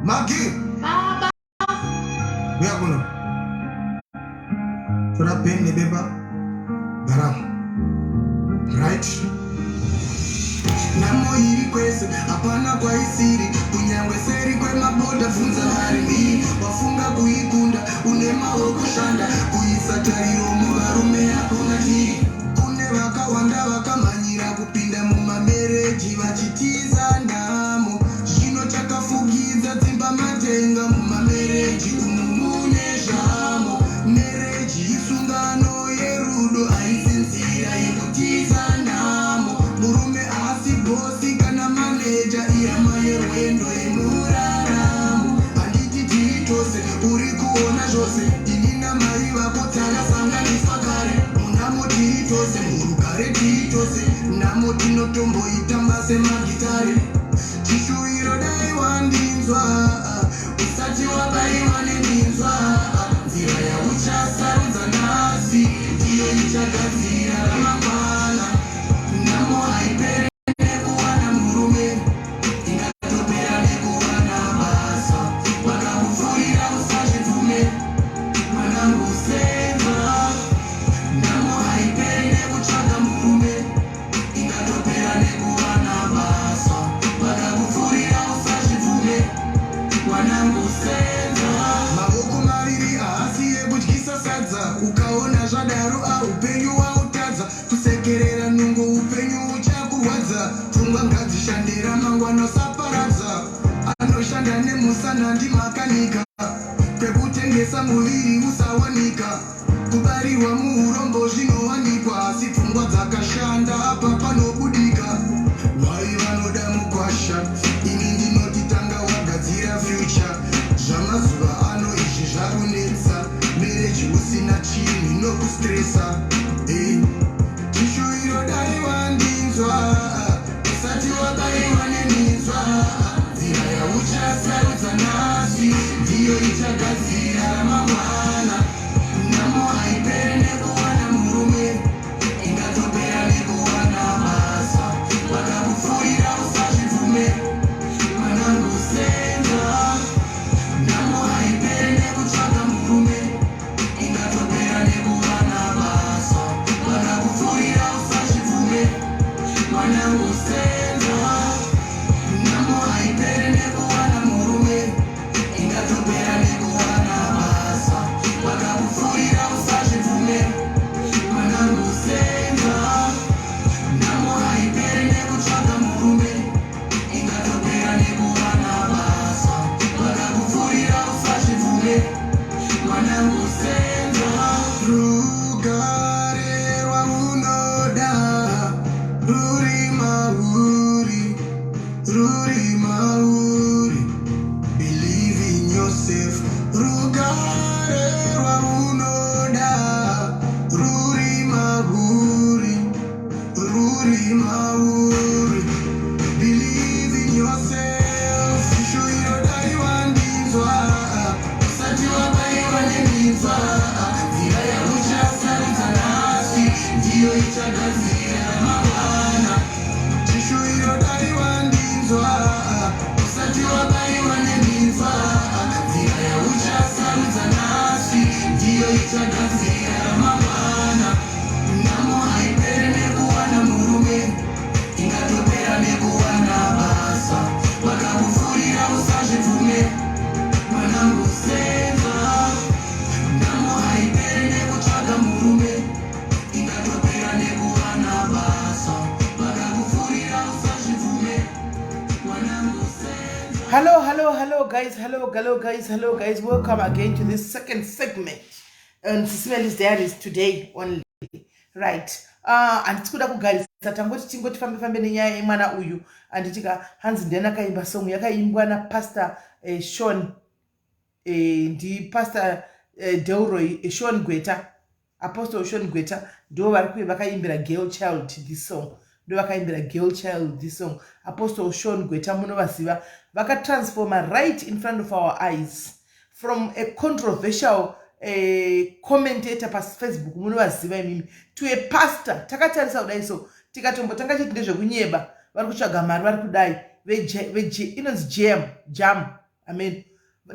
Magi! Baba! Uya kuno. Tora pen nebepa. Garamo. Right? Nhamo iri kwese, hapana kwaisiri, kunyangwe seri kwemabhodha. Bvunza varimi, wafunga kuikunda, une maoko, shanda. Kuisa tariro muvarume hakuna chiri. Kune vakawanda vakamhanyira kupinda mumamarriage vachitiza nhamo. Zvino chakafukidza dzimba matenga. Mumamarriage umu mune zvamo. Marriage isungano yerudo, haisi nzira yekutiza nhamo. Murume haasi boss kana manager, ihama yerwendo yemuraramo. Handiti tiri tose, uri kuona zvose, ini namai vako takasanganiswa kare. Munhamo tiri tose, murugare tiri tose, nhamo tinotomboitamba semagitare. Chishuwiro, dai wandinzwa usati wabayiwa neminzwa. Nzira yauchasarudza nhasi ndiyo ichagadzira ramangwana. Nhamo haiperi nekuwana murume, ingatopera nekuwana basa. Vakakupfurira, usazvibvume, mwanangu, senza. Nhamo haiperi nekutsvaga murume, ingatopera nekuwana basa. Vakakupfurira, usazvibvume, mwanangu, senza. Maoko maviri haasi ekudyisa sadza. Ukaona zvadaro, aupenyu wautadza. Kusekerera nungo, upenyu uchakurwadza. Pfungwa ngadzishandira mangwana, usaparadza. Anoshanda nemusana ndimakanika, kwekutengesa muviri usawanika. Kubarirwa muurombo zvinowanikwa, asi pfungwa dzakashanda apa panobudika. Vai vanoda mukwasha, ini ndinoti tanga wagadzira future. Zvamazuva ano izvi zvakunetsa, marriage usina chinhu inokustressa. Hey. Chishuwiro, dai wandinzwa usati wabayiwa neminzwa. Nzira yauchasarudza nhasi ndiyo ichagadzira ramangwana. Nhamo haiperi nekuwana murume, ingatopera nekuwana basa. Vakakupfurira, usazvibvume, mwanangu, senza. Nhamo haiperi nekutsvaga murume, ingatopera nekuwana basa. Vakakupfurira, usazvibvume, mwanangu, senza. Nhamo haiperi nekuwana murume, ingatopera nekuwana basa. Vakakupfurira, usazvibvume, mwanangu, senza. Nhamo haiperi nekutsvaga murume, ingatopera nekuwana basa. Vakakupfurira, usazvibvume, mwanangu, senza. Rugare rwaunoda ruri mauri, ruri mauri. Believe in yourself. Rugare rwaunoda ruri mauri, ruri mauri. Believe in yourself. Chishuwiro, dai wandinzwa usati wabayiwa neminzwa. Nzira yauchasarudza nhasi ndiyo ichagadzira ramangwana. Chishuwiro, dai wandinzwa usati wabayiwa neminzwa. Nzira yauchasarudza nhasi ndiyo ichagadzira ramangwana. Nhamo haiperi nekuwana murume, ingatopera nekuwana basa. Vakakupfurira, usazvibvume, mwanangu, senza. Nhamo haiperi nekutsvaga murume, ingatopera nekuwana basa. Vakakupfurira, usazvibvume, mwanangu, senza. Hello, hello, hello, guys. Hello, hello, guys. Hello, guys. Welcome again to this second segment on Sis Melly's Diaries today only. Right. Handisi kuda kugarisa, tangoti tingoti fambe fambe nenyaya yemwana uyu. Handitika hanzi ndiani akaimba song yakaimbwa napastor Sean, ndipastor Delroy Sean Gweta, Apostle Sean Gweta, ndo vari vakaimbira girl child this song. Ndo vakaimbira girl child this song. Apostle Sean Gweta munovaziva, vakatransforma right in front of our eyes from a controversial commentator paFacebook, munovaziva imimi, to a pastor. Takatarisa kudai so, tikatombotanga chiti ndezvekunyeba, vari kutsvaga mari, vari kudai, inonzi jam jam. Amen.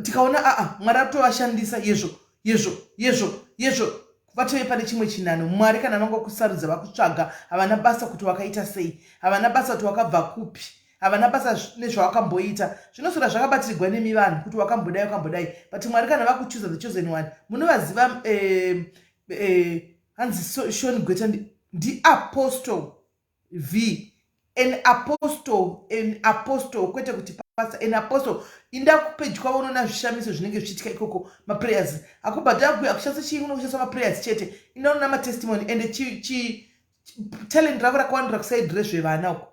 Tikaona aa Mwari atovashandisa yezvo yezvo yezvo yezvo vatove pane chimwe chinhano. Mwari kana vangokusarudza vakutsvaga, havana basa kuti wakaita sei, havana basa kuti wakabva kupi, havana basa nezvawakamboita. Zvinoswera zvakabatirigwa nemi vanhu kuti wakambodai wakambodai, but Mwari kana vakuchuza the chosen one, munovaziva. Hanzi so, Sean Gweta ndiapostle V, an apostle, an apostle, kwete kuti pastor, an apostle. Inda kupage kwavo unoona zvishamiso zvinenge zvichiitika ikoko. Maprayers hakubhadhagwi, hakushandisa chii, unokushandisa maprayers chete. Inda unoona matestimony and chi, chi, talent ravo rakawandira kusaidi rezvevana uko,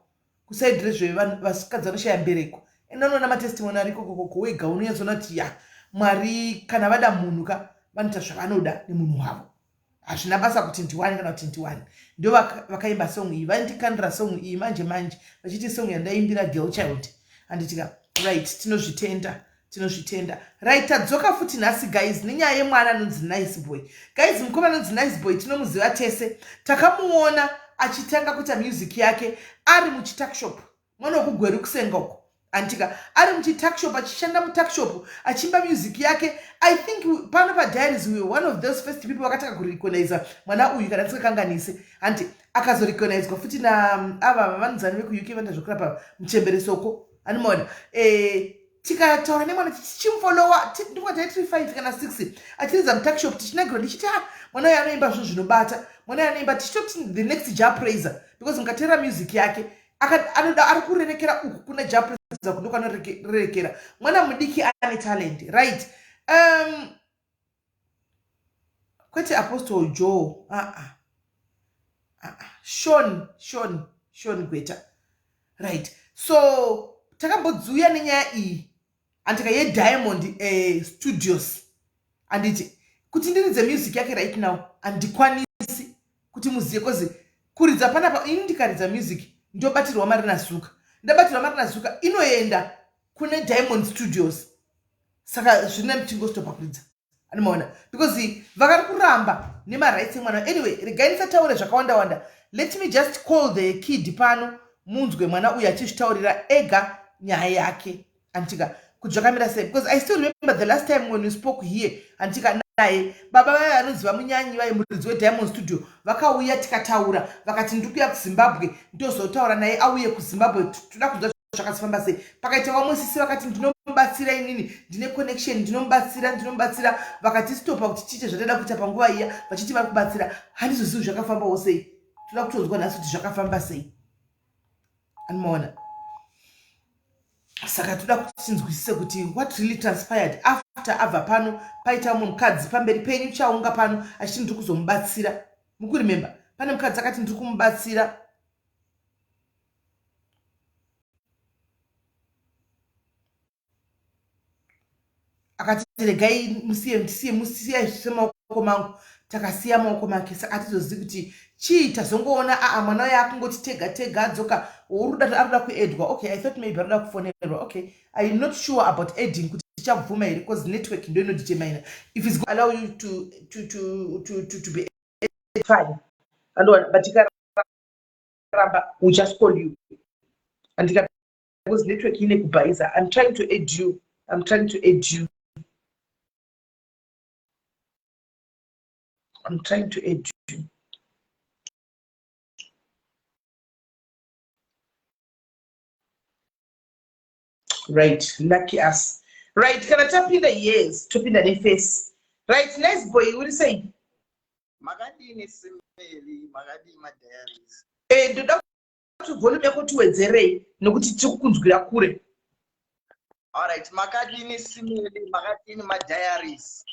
kusaidi rezvevasikadzi vanoshaya mbereko. Enda unoona matestimony ari ikoko koko wega, unonyatsoona kuti ya, Mwari kana vada munhu ka, vanoita zvavanoda nemunhu wavo. Hazvina basa kuti ndiwani kana kuti ndiwani. Ndo vakaimba song iyi, vandikandira song iyi manje manje, vachiti song yandaimbira girl child, handitika? Right, tinozvitenda, tinozvitenda. Right, tadzoka futi nhasi guys nenyaya yemwana anonzi Nice Boy. Guys, mukoma anonzi Nice Boy tinomuziva tese, takamuona achitanga kuita music yake ari muchitakshop, mwana wekuGweru kusenga uko, anditika? Ari muchitakshop, achishanda mutakshop, achiimba music yake. I think pano padiaries we one of those first people vakatanga kurecogniza mwana uyu, kana ndisingakanganise, hanti? Akazorecognizwa futi naava vanonzani vekuUK vanoita zvekurapa, muchembere Soko, anomaona. Tikataura nemwana, tichimufollowa, ndinga tai tiri 5 kana 6, achiridza mutakshop, tichinagirwa ndichiti, ah, mwana uyu anoimba zvinhu zvinobata, mwana uyu anoimba, tichitoti the next Jah Prayzah, because mukateerera music yake anoda ari kurerekera uku kuna Jah Prayzah, kundo kwanorerekera. Mwana mudiki ane talent, right? Kwete Apostle Joe, aa uh -uh. Uh -uh. Sean, Sean, Sean Gweta, right? So takambodziuya nenyaya iyi, andika, yeDiamond Studios, anditi? Kuti ndiridze music yake right now handikwanisi kuti muzive, cause kuridza panapa, ini ndikaridza music ndobatirwa mari naZuka, ndabatirwa mari naZuka inoenda kune Diamond Studios, saka zvina ndichingostopa kuridza, anomaona, because vakari kuramba nemarights emwana. Anyway, regai ndisataure zvakawanda wanda. Let me just call the kid pano, munzwe mwana uyu achizvitaurira ega nyaya yake, anditika, kuti zvakamira sei, because I still remember the last time when we spoke here, anditika, naye baba vaya vanoziva Munyanyi, vai muridzi weDiamond Studio, vakauya tikataura, vakati ndiri kuuya kuZimbabwe, ndozotaura naye auye kuZimbabwe, toda kunzwa zvakazofamba sei. Pakaita vamwe sisi vakati ndinomubatsira, inini ndine connection, ndinomubatsira, ndinomubatsira. Vakati stopa kuti tiite zvataida kuita panguva iya, vachiti vari kubatsira. Handizozivi zvakafambawo sei. Toda kutonzwa nhasi kuti zvakafamba sei, anomaona. Saka toda kuti tinzwisise kuti what really transpired after abva pano. Paita mumwe mukadzi pamberi penyu chaunga pano achiti ndiri kuzomubatsira. Mukuremember pane mukadzi akati ndiri kumubatsira? Akati regai musiye, ndisiye, musiye semaoko mangu. Takasiya maoko make, saka hatizozivi kuti chii. Tazongoona aa mwana uyo akungoti tega tega adzoka, uruda arikuda kuaddwa. Okay, I thought maybe arikuda kufonerwa. Okay, I'm not sure about adding, kuti tichabvuma here, because network ndo inodetermina if it's allow you to be fine, andoona. But ikaramba, we just call you, andika, because network ine kubhaiza. I'm trying to add you, I'm trying to add you, I'm trying to add you. Right, lucky us. Right, kana tapinda, yes, topinda neface. Right, Nice Boy, uri sei? Makadini Simeli, makadini madiaries? Ndoda kuti volume yako tiwedzerei nokuti tiri kukunzwira kure. Alright, makadini Simeli, makadini madiaries?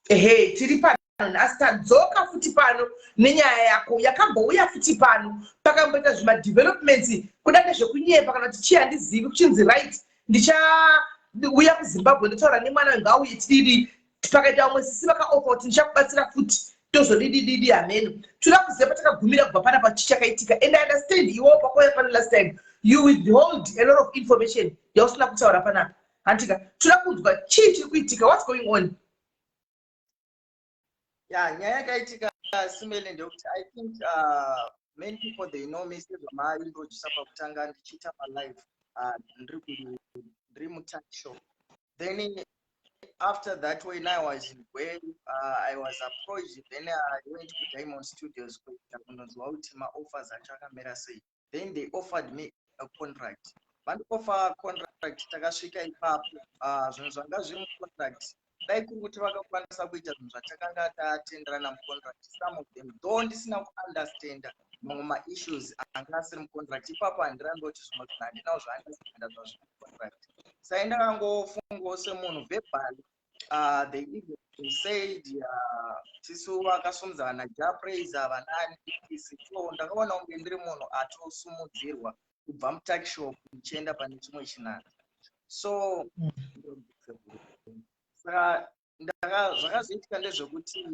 Ehe, tiri pano nhasi, tadzoka futi pano nenyaya yako yakambouya futi pano. Pakamboita zvimadevelopments, kuda nezvekunyepa kana kuti chii handizivi, kuchinzi right, ndichauya kuZimbabwe ndotaura nemwana, ngauye tididi. Pakaita vamwe sisi vakaofa kuti ndichakubatsira futi, tozodidididi, hameno. Toda kuziva patakagumira kubva panapa, chii chakaitika. And I understand iwewo pakauya pano last time you withhold a lot of information yausina kutaura panapa, handika? Toda kunzwa chii chiri kuitika, what's going on? Ya, nyaya yakaitika Simeli ndeyekuti I think many people, they know me sezvamaintrodusa pakutanga, ndichiita malive ndiri mutuckshop. Then after that, when I was in Gweru, I was approached. Then I went to Diamond Studios kuita kunonzwa kuti maoffers acho akamira sei. Then they offered me a contract. Vandioffer contract, takasvika ipapo, zvinhu zvanga zviri mucontract, dai kuri kuti vakakwanisa kuita zvinhu zvatakanga tatenderana mucontract, some of them though ndisina kuunderstanda mamwe maissues anga asiri mucontract ipapo. Handirambi kuti zvimwe zvinhu handinawo zvaunderstanda zvazviri mucontract. Sai ndakangofungawo semunhu verbally, they even said tisu vakasumudza vana Jah Prayzah, vanani. So ndakaona kunge ndiri munhu atosumudzirwa kubva mutuckshop ndichienda pane chimwe chinhano. So saka zvakazoitika ndezvekuti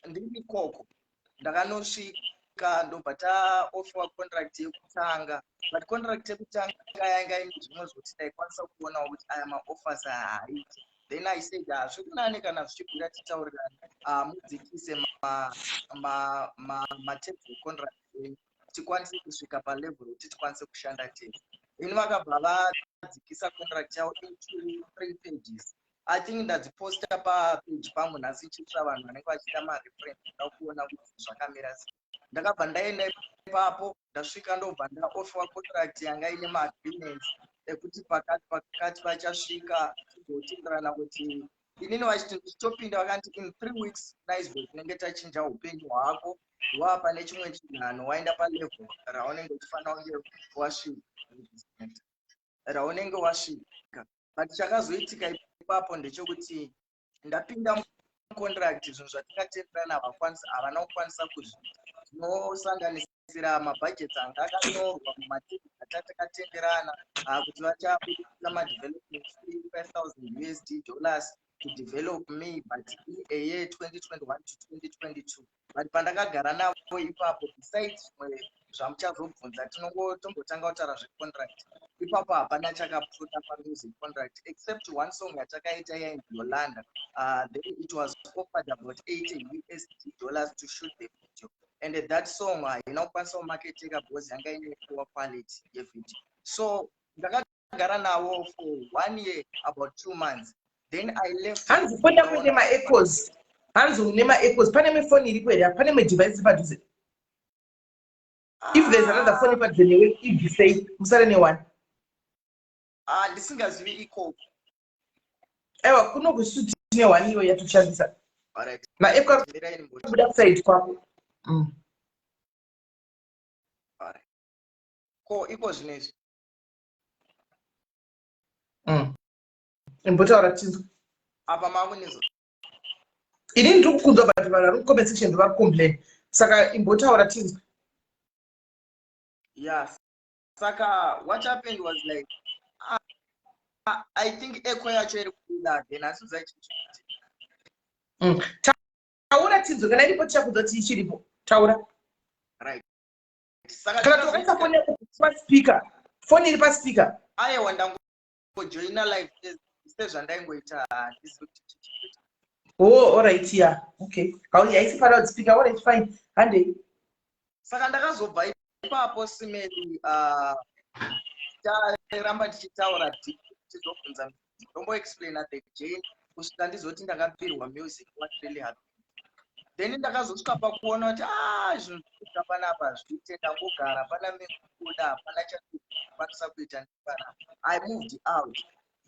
ndiri ikoko ndakanosvika, ndobva taofferwa contract yekutanga, but contract yekutanga yanga ine zvimwe zvokuti ndaikwanisa kuonawo kuti aya maoffers haaiti. Then I said, "Hazviri nani kana zvichibvira titaurirana, mudzikise materms econtract enyu, tikwanise kusvika palevel yekuti tikwanise kushanda tese." Ini vakabva vadzikisa contract yavo into three pages. I think ndadziposta papage pangu nhasi ichiitira vanhu vanenge vachida mareference, da kuona kuti zvakamira sei. Ndakabva ndaenda ipapo, ndasvika, ndobva ndaofferwa contract yanga ine maagreements ekuti pakati pakati vachasvika tigotenderana kuti inini vachiti ndichitopinda, vakanti, "In 3 weeks, Niceboy, tinenge tachinja upenyu hwako, wava pane chimwe chinhano, waenda palevel raunenge uchifanira kunge wasvika, raunenge wasvika." But chakazoitika ipapo ndechekuti ndapinda mucontract, zvinhu zvatakatenderana havana kukwanisa kuzviita, zvinosanganisira mabudgets anga akanyorwa mumaterms atatakatenderana kuti vachabudisa madevelopment fee 5000 USD dollars to develop me, but in a year 2021 to 2022. But pandakagara navo ipapo, besides zvimwe zvamuchazobvunza, tinongotombotanga kutaura zvecontract ipapo. Hapana chakapfuta pamusic contract except one song yatakaita yainzi Yolanda. Then it was offered about 80 USD dollars to shoot the video, and that song haina kukwanisa kumaketeka because yanga ine poor quality yevideo. So ndakagara navo for one year about 2 months, then I left. Hanzi foni yako ine maechoes. Hanzi une maechoes. Pane mefoni iripo here? Pane madevice padhuze? If there's another phone padhuze newe, ibvisei, musare neone. Ah, ndisingazivi ikoko. Aiwa, kuno kusuti tine one iyo yatoshandisa. Alright. Maecho ari Mirai ndimboti. kubuda kuside kwako. Alright. Ko iko zvinezvi? Imbotaura tinzwa. Apa makunizwa? Inini ndiri kukunzwa, but vanhu vari kucomment section vari kucomplain, saka imbotaura tinzwa. Yeah, saka what happened was like, I think echo yacho iri kubuda again, asi uzaichichi. Taura tinzwe. Kana iripo tichakudza kuti ichiripo. Taura. Right, saka Kana tokaisa foni yako paspeaker, foni iri paspeaker. Aiwa, ndangojoina live sezvandaingoita, handizivi kuti chichi. Oh, alright, yeah, okay. Haisi paloudspeaker. Alright, fine, handei. Saka ndakazobva ipapo, simeli, taramba tichitaura deep, tichizobvunza, ndomboexplaina the journey kusvika ndizoti ndakapirwa music, what really happened. Then ndakazosvika pakuona kuti a zvinhu zvikuita panapa zviite, ndangogara pana mekuda, hapana chandikwanisa kuita panapa. I moved out.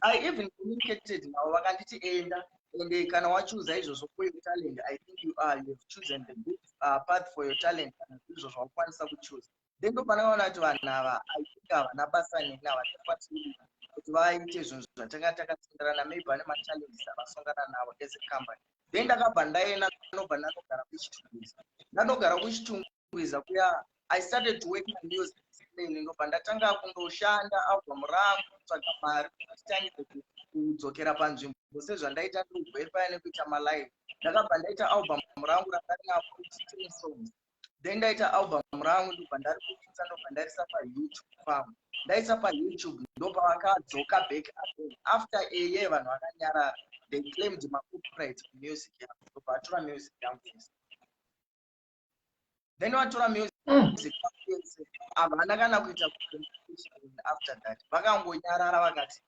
I even communicated navo, vakanditi, "Enda, ende kana wachuza izvozvo for your talent, I think you have chosen the good path for your talent, kana izvo zvawakwanisa kuchuza." Then ndopandakaona kuti vanhu ava, I think havana basa neni, havachakwanisi kuti vaite zvinhu zvatanga takatenderana. Maybe vane machallenges avasongana navo as a company. Then ndakabva ndaenda, ndobva ndanogara kuChitungwiza. Ndanogara kuChitungwiza kuya, I started to work my music. Ndobva ndatanga kundoshanda album rangu, kutsvaga mari kuti titangidze kudzokera panzvimbo sezvandaita ndogwe paya nekuita malive. Ndakabva ndaita album rangu ranga rina 43 songs. Then ndaita album rangu, ndobva ndaribudisa, ndobva ndaisa paYouTube pangu. Ndaisa paYouTube, ndopavakadzoka back again after a year. Vanhu vakanyarara. They claimed macopyright music yangu, ndobva atora music yangu yese. Then vatora music yese, havana kana kuita compensation after that. Vakangonyarara vakati,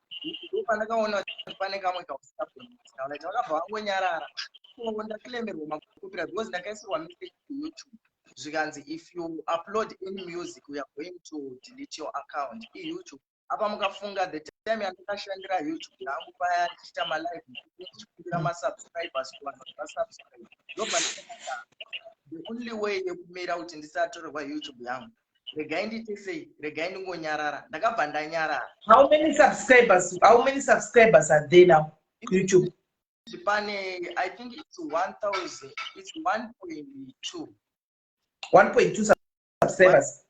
ndopandakaona kuti pane kamwe kausabonit. Vakabva vangonyarara. So ndaclaimerwa macopyright because ndakaisirwa message kuYouTube, zvikanzi, "If you upload any music, we are going to delete your account." IYouTube apa, mukafunga the time yandakashandira YouTube yangu paya, ndichiita malive, ndichikumbira masubscribers kuvanhu kuti vasubscribe, ndobva the only way yekumira kuti ndisatorerwa YouTube yangu, regai ndiite sei? Regai ndingonyarara. Ndakabva ndanyarara. How many subscribers are there now, YouTube? Pane, I think it's 1000, it's 1.2. 1.2 subscribers.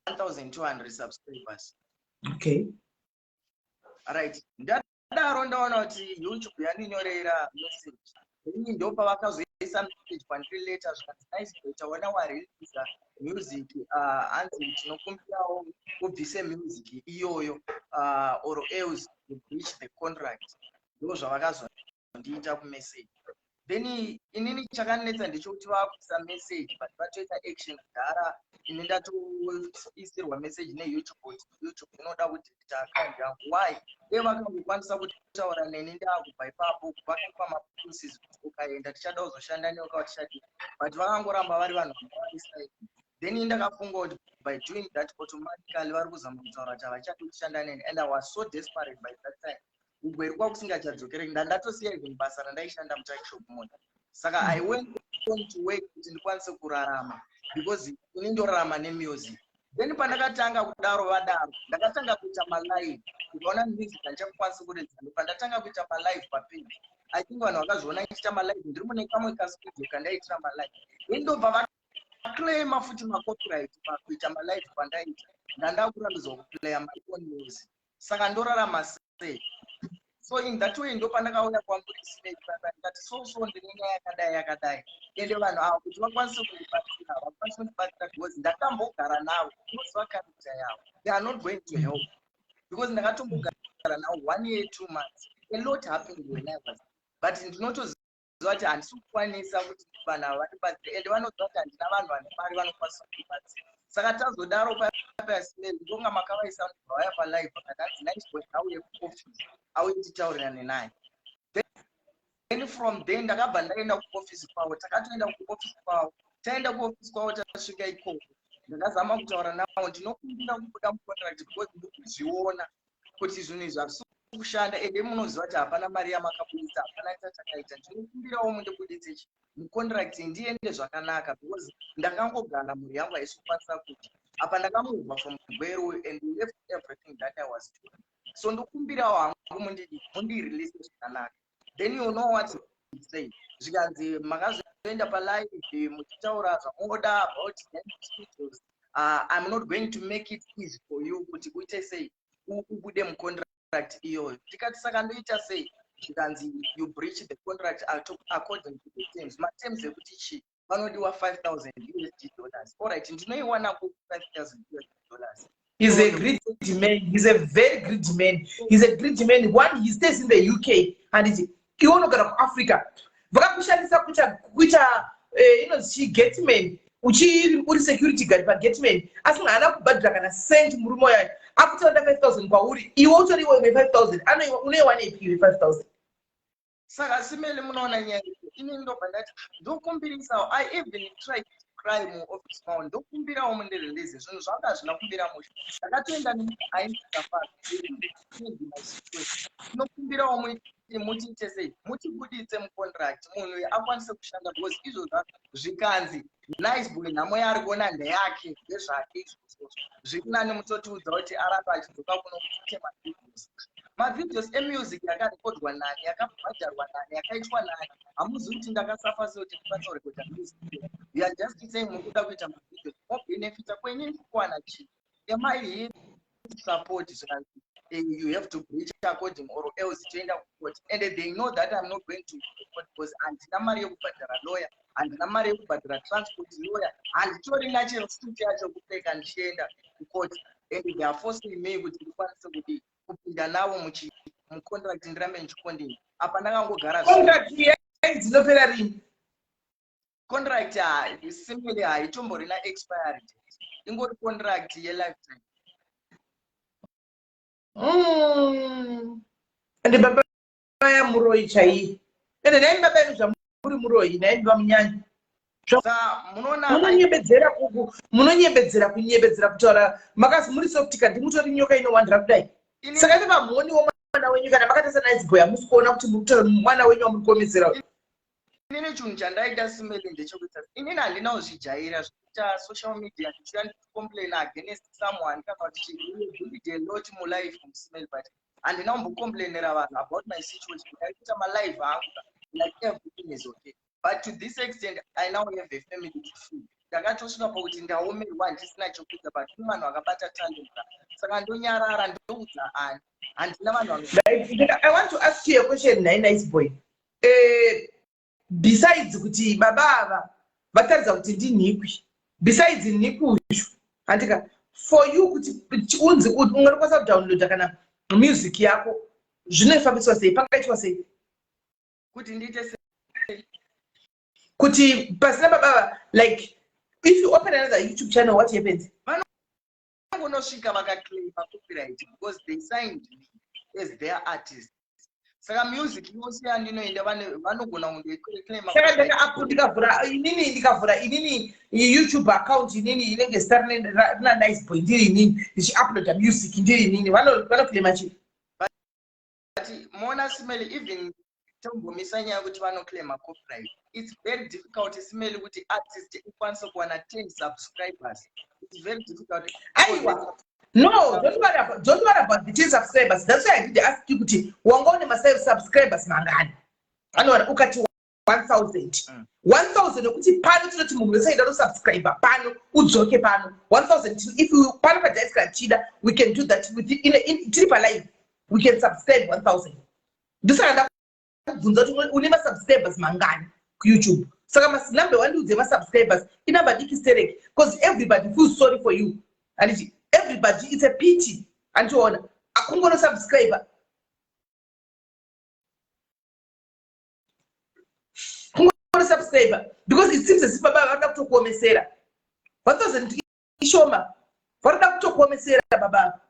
1200 subscribers. Okay. Right, ndadaro ndaona kuti YouTube yandinyorera message. Ini ndopavakazoisa message kwandiri later, zvikanzi, "Nice boy, taona wareleasa music, hanzi tinokumbirawo ubvise music iyoyo or else you breach the contract." Ndo zvavakazondiita kumessage. Then inini chakanetsa ndechekuti vakuisa message, but vatoita action kudhara. Ini ndatoisirwa message neYouTube kuti YouTube inoda kudelete account yangu. Why? Dei vakangokwanisa kutaura neni ndaakubva ipapo, vakapa mapromises kuti ukaenda tichada kuzoshanda newe kawatichadii, but vakangoramba vari vanhu vanga vari silent. Then ndakafunga kuti by doing that, automatically vari kuzama kutaura kuti havachadi kushanda neni, and I was so desperate by that time. Ugweri kwakusingachadzokereki, ndandatosiya even basa randaishanda mutuckshop mona. Saka I went on to work kuti ndikwanise kurarama, because ini ndorarama nemusic. Then pandakatanga kudaro, vadaro, ndakatanga kuita malive. Ukaona music handichakwanisi kuridza. Pandatanga kuita malive papage, I think vanhu vakazviona ichiita malive, ndiri mune kamwe kastudio kandaitira malive. Then ndobva vaclaima futi macopyright pakuita malive kwandaita. Ndanda kurambidzwa kuplaya my own music. Saka ndorarama sei? So in that way ndopandakauya kwamuri sinei, ndikati, so ndine nyaya yakadai yakadai, ende vanhu ava kuti vakwanise kundibatsira, vakwanise kundibatsira, because ndakambogara navo, unoziva character yavo, they are not going to help, because ndakatombogara navo one year 2 months. A lot happened when I was, but ndinotoziva kuti handisi kukwanisa kuti vanhu ava vandibatsire, ende vanoziva kuti handina vanhu vane mari vanokwanisa kundibatsira. Saka tazodaro payasimeri, ndonga makavaisa vauya palive, vakati, hanzi Nice Boy auye kuoffice, auye titaurirane naye. Then from then ndakabva ndaenda kuofisi kwavo. Takatoenda kuofisi kwavo. Taenda kuofisi kwavo, tasvika ikoko, ndakazama kutaura navo, ndinokumbira kubuda mucontract because ndikuzviona kuti zvinhu izvi hazvisi kushanda, ende munoziva kuti hapana mari yamakabudisa, hapana chatakaita. Ndinokumbirawo mundibuditse mucontract, ndiende zvakanaka, because ndakangogara, mhuri yangu haisi kukwanisa kudya. Apa ndakamuvha from Gweru and left everything that I was doing, so ndokumbirawo hangu mundirelease zvakanaka. Then you know what say? Zvikanzi, "Makazoenda palive muchitaura zvamunoda about studios. I'm not going to make it easy for you kuti uite sei, ubude mucontract iyoyo." Tikati, "Saka ndoita sei?" Zvikanzi, "You breach the contract according to the terms." Materms ekuti chii? Vanodiwa 5000 USD dollars. Allright, ndinoiwana ku 5000 USD dollars? He's a greedy man. He's a very greedy man. He's a greedy man. One, he stays in the UK, and iwe unogara kuAfrica. Vakakushandisa kuita inonzi chii, gateman, uchiri uri security guard pagateman, asi haana kubhadhira kana cent. Murume wayo akutoda 5000 kwauri, iwe utori iwe une 5000, unoiwanepi iwe 5000? Saka simele, munoona nyaya ini, ndobva ndati ndokumbirisawo. I even tried to cry muoffice mavo, ndokumbirawo mundirelease, zvinhu zvanga hazvina kumbira mushe. Ndakatoenda neainzafara, ndinokumbirawo mutiite sei, mutibuditse mucontract, munhu akwanise kushanda, because izvozvo. Zvikanzi, "Nice Boy nhamo yaari kuona ndeyake, ndezvake izvozvo. Zviri nani mutotiudza kuti arambe achidzoka kuno kuite mavideos." Mavideos emusic yakarekodwa nani, yakabhadharwa nani, yakaitwa nani? Hamuzivi kuti ndakasafa sei kuti ndikwanisa kurekodha music. You are just saying muri kuda kuita mavideos, mobenefita kwenyu, ndikuwana chii? Am I here to support? Zvikanzi, "You have to breach according or else toenda kucourt." And they know that I'm not going to court because handina mari yekubhadhara lawyer, handina mari yekubhadhara transport lawyer, handitorina chero suit yacho kupfeka ndichienda kucourt, and they are forcing me kuti ndikwanise kuti kupinda navo mucontract, ndirambe ndichicontinue. Apa ndakangogara. Contract dzinopera rini? Contract simile haitomborina expiry date, ingori contract yelifetime. Ende baba vaya muroyi chaiye. Ende nhai baba imi zvamuri muroyi nhai vamunyanya. Munonyebedzera kuku munonyebedzera kunyebedzera kutaura makazi muri soft kandi mutori nyoka inowandira kudai. Saka imi vamuoniwo mwana wenyu kana makatarisa nice boy hamusi kuona kuti muri kutaura mwana wenyu wamuri kuomesera. Inini chinhu chandaita simele ndechekuita inini handina kuzvijaira zvekuita social media ndichiuya ndichicomplain against someone kana kuti chii a lot mulife musimele, but handina kumbocomplainera vanhu about my situation. Ndaikuita malive angu like everything is okay, but to this extent I now have a family to feed. Ndakatosvika pakuti ndaomerwa, handisina chokuita, but kune vanhu vakabata talent, saka ndonyarara, ndoudza ani? Handina vanhu. I want to ask you a question, nhai Nice Boy. Besides kuti baba ava vataridza kuti ndinhikwi, besides nhikwi uyu, handika for you kuti unzi unganokwanisa kudownloada kana music yako, zvinofambiswa sei? Pangaitwa sei? Kuti ndiite sei? Kuti pasina baba ava, like if you open another YouTube channel, what happens? Vanongonosvika vakaclaima copyright because they signed me as their artist, saka music yose yandinoenda vanogona kundoiclaima. Saka ndikavhura inini, ndikavhura inini YouTube account inini inenge zita rina Nice Boy, ndiri inini ndichiuploada music, ndiri inini, vanoclaima chii? But mona simeli, even tombomisa nyaya yekuti vanoclaima copyright, it's very difficult simeli kuti artist ikwanise kuwana 10 subscribers. It's very difficult. Aiwa, no, don't worry about the 10 subscribers. That's why I did ask you kuti wanga une masubscribers mangani. Anoona ukati 1000, 1000 nekuti pano tinoti munhu wese aida nosubscribe pano, udzoke pano 1000. If pano padiaspora tida, we can do that tiri palive, we can subscribe 1000. Ndosaka ndakubvunza kuti une masubscribers mangani kuYouTube. Saka manumber wandiudze masubscribers inamba diki stereki, because everybody feels sorry for you, handiti? Everybody, it's a pity, handitiona akungonosubscribe, kungonosubscribe, because it seems as if baba varida kutokuomesera. 1000 ishoma, varida kutokuomesera baba.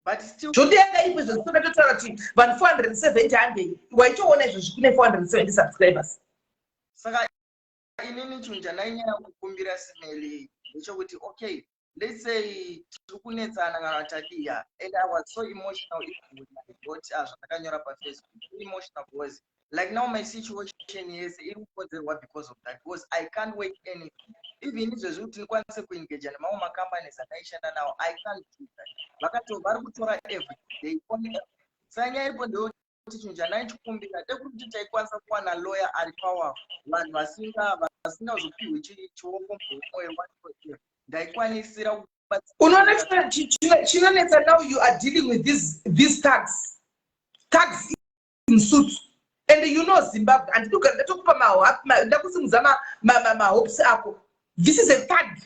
But still Zvotoyanga ipo izvo zvisina totaura kuti vanhu 470 handei waitoona izvozvi kune 470 subscribers. Saka inini chinhu chandainyanya kukumbira simeli ndechekuti, okay, let's say tiri kunetsana kana tadiya, and I was so emotional even when I wrote zvandakanyora paFacebook, emotional because like now my situation yese iri kukonzerwa because of that, because I can't work anything. Even izvezvi kuti ndikwanise kuengaja nemamwe macompanies andaishanda nawo, I can't do that. Vakato vari kutora everything, they own. Saka nyaya iripo ndeyekuti chinhu chandaichikumbira ndekuti taikwanisa kuwana lawyer ari powerful, vanhu vasingazopiwi chioko muhomwe whatsoever, ndaikwanisira. Unoona chinonetsa now, you are dealing with these thugs, thugs in suits, and you know Zimbabwe, handidi kugara ndatokupa, ndakusimudza mahopes ako. This is a thug.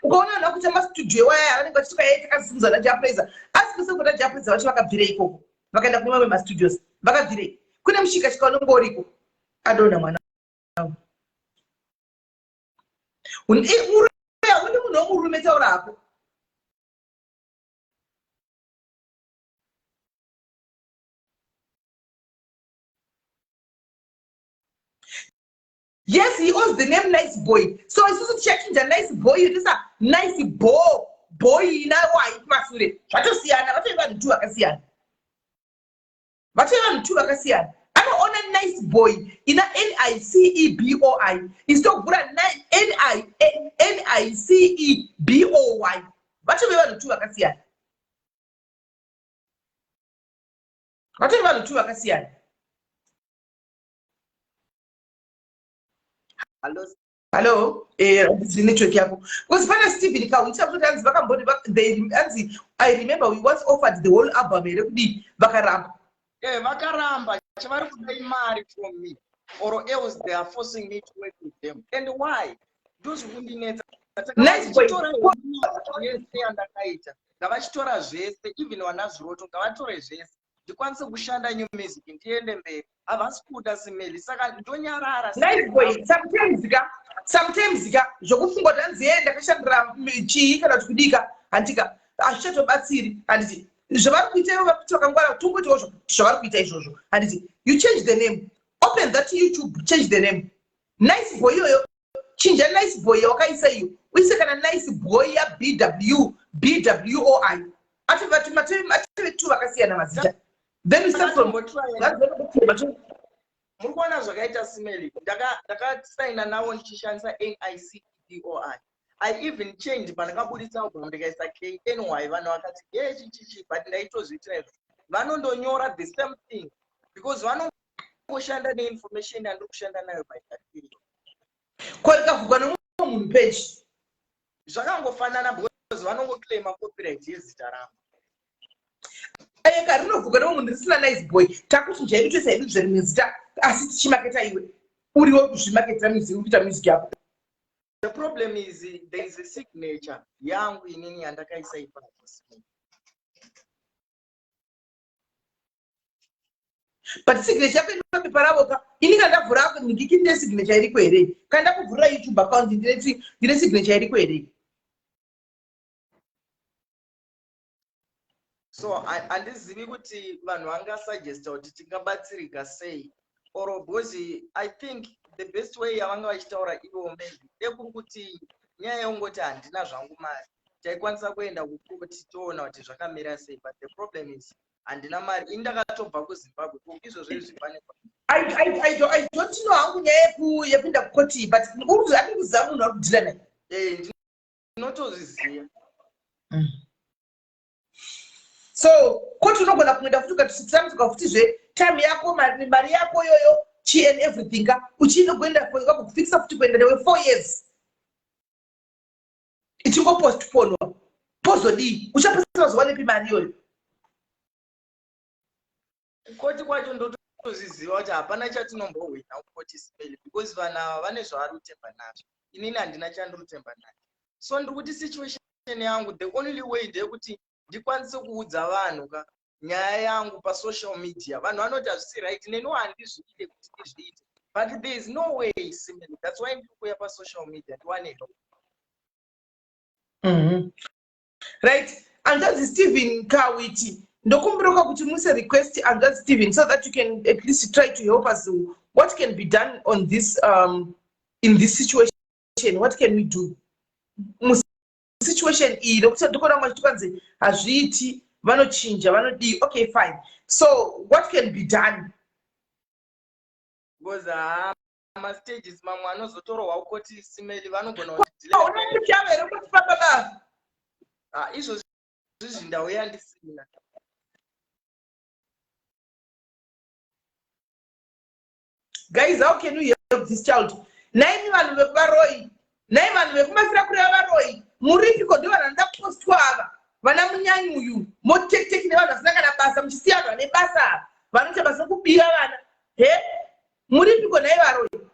Ukaona vanhu vakuita mastudio ewaya, vanenge vachiti kwai takasimudza naJah Prayzah, asi kusekuta Jah Prayzah vacho vakabvirei ikoko vakaenda kune mamwe mastudios? Vakabvirei? Kune mushikashika unenge uriko, adonha mwana murume. Une munhu womurume, taura hako. Yes, he owns the name Nice Boy, so isusu tichachinja Nice Boy tisa Nice Bo Boy nawai kumasure, zvatosiyana. Vatoi vanhu two vakasiyana, vatoi vanhu two vakasiyana. Anoona Nice Boy ina Niceboi, isitogura Niceboy. Vatove vanhu two vakasiyana, vatove vanhu two vakasiyana. Hello? Hallo, network yako, because pana Stephen Kawita kuti anzi vakamboti anzi, "I remember we once offered the whole album here kudii, vakaramba." Vakaramba. Chavari kuda imari from me, or else they are forcing me to work with them. And why? Ndozvikundinetsa. Nice Boy. Yese yandakaita ngavachitora zvese, even vana Zviroto ngavatore zvese. Ndikwanise kushanda new music ndiende mberi. Havasi kuda simeli saka ndonyarara. Nice boy, sometimes ka sometimes ka zvokufunga kuti hanzi yee ndakashandira chii kana kuti kudika handika hazvichatobatsiri handiti zvavari kuita ivo vari kuti vakangwara tongoitawo zvavari kuita izvozvo handiti you change the name open that youtube change the name nice boy iyoyo chinja nice boy yawakaisa iyo uise kana nice boy yabw bwoi atove two vakasiyana mazita then we start from muri kuona zvakaita simeli ndakasaina navo ndichishandisa niceboi i even changed pandakabudisa album ndikaisa kny vanhu vakati ye chichichi but ndaitozviitira izvo vanondonyora the same thing because vanongoshanda neinformation yandiri kushanda nayo by that period ko rikavhurwa nemumwe munhu page zvakangofanana because vanongoclaima copyright yezita rangu ayeka rinovhurwa nemumwe munhu risina nice boy takuchinja hedu toisa hedu zverimwe zita asi tichimaketa iwe uriwo kuzvimaketera music kuita music yako the problem is there is a signature yangu inini yandakaisa ipapo but signature yako iri papepa ravo ka ini kana ndavhura ndiki ndine signature iriko here kana ndakuvhurira youtube account ndine signature iriko here so handizivi kuti vanhu vangasuggesta kuti tingabatsirika sei or because i think the best way yavanga vachitaura ivo maybe dekuri kuti nyaya yeungoti handina zvangu mari taikwanisa kuenda kukoti toona kuti zvakamira sei but the problem is handina mari ini ndakatobva kuzimbabwe ko izvozvo izvi pane I don't know hangu nyaya yekuenda kukoti but uri kuziva munhu ari kudhila naye eh, ndinotozviziva mm. so koti unogona kuenda futi ukatisamuka futizve time yako mari yako yoyo chi and everything ka uchinogoenda vakufikisa futi kuenda newe four years ichingopostponwa pozodii uchapedzisira uzowanepi mari iyoyo kukoti kwacho ndotozviziva kuti hapana chatinombohwina kukoti spell because vanhu ava vane zvavari kutemba nazvo inini handina chandiri kutemba nacho so ndiri kuti situation yangu the only way ndeyekuti ndikwanise kuudza vanhu ka nyaya yangu pasocial media vanhu vanoti hazvisi right neniwo handizviite kuti ndizviite but there is no way simile that's why ndiri kuuya pasocial media ndiwane help mm -hmm. Right hanzvadzi Stephen Kawiti ndokumbiraka kuti muise request hanzvadzi Stephen so that you can at least try to help us what can be done on this um, in this situation what can we do musituation iyi nokuti ndikuona mwa chitikanzi hazviiti vanochinja vanodii okay fine so what can be done because haa mastages mamwe anozotorohwa kukoti simeli vanogona kutiaunandityava here kuti pababa ah, izvozvi izvi ndauya ndisina Guys, how can we help this child? Nhaimi vanhu vekuvaroyi, nhai vanhu vekumafira kureva varoyi, muripiko ndivo vanhu vanoda kupostwa ava. Vana munyanyi uyu, motekiteki nevanhu vasina kana basa, muchisiya vanhu vane basa ava, vanoita basa rekubira vana. He? Muripiko nhai varoyi?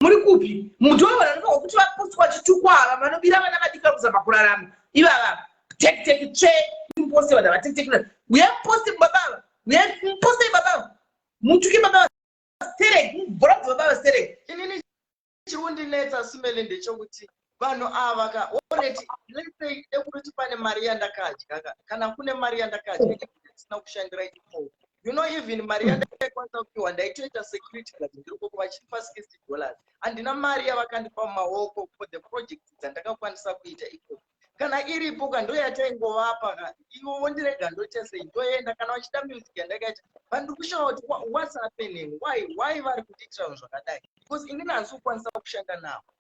Muri kupi? Muntu wevanhu vanofanirwa kuti vapostwa vachitukwa ava, vanobira vana vadiki vari kuzama kurarama. Ivava, tekiteki tsve, muposte vanhu ava tekiteki. Uyai muposte baba ava, uyai muposte baba ava. Mutuke baba sterek, mubvorodze baba sterek. Inini chiri kundinetsa simele ndechekuti vanhu ava ka already let's say ekuti pane mari yandakadya ka kana kune mari yandakadya ndisina kushandira ikoko you know even mari yandaikwanisa kupiwa ndaitoita security guard ndiri koko vachindipa 60 dollars handina mari yavakandipa mumaoko for the project dzandakakwanisa kuita ikoko kana iripo ka ndoyataingovapa ka ivo vondirega ndoita sei ndoenda kana vachida music yandakaita but ndiri kushaya kuti what's happening why why vari kundiitira zvinhu zvakadai because inini handisi kukwanisa kushanda navo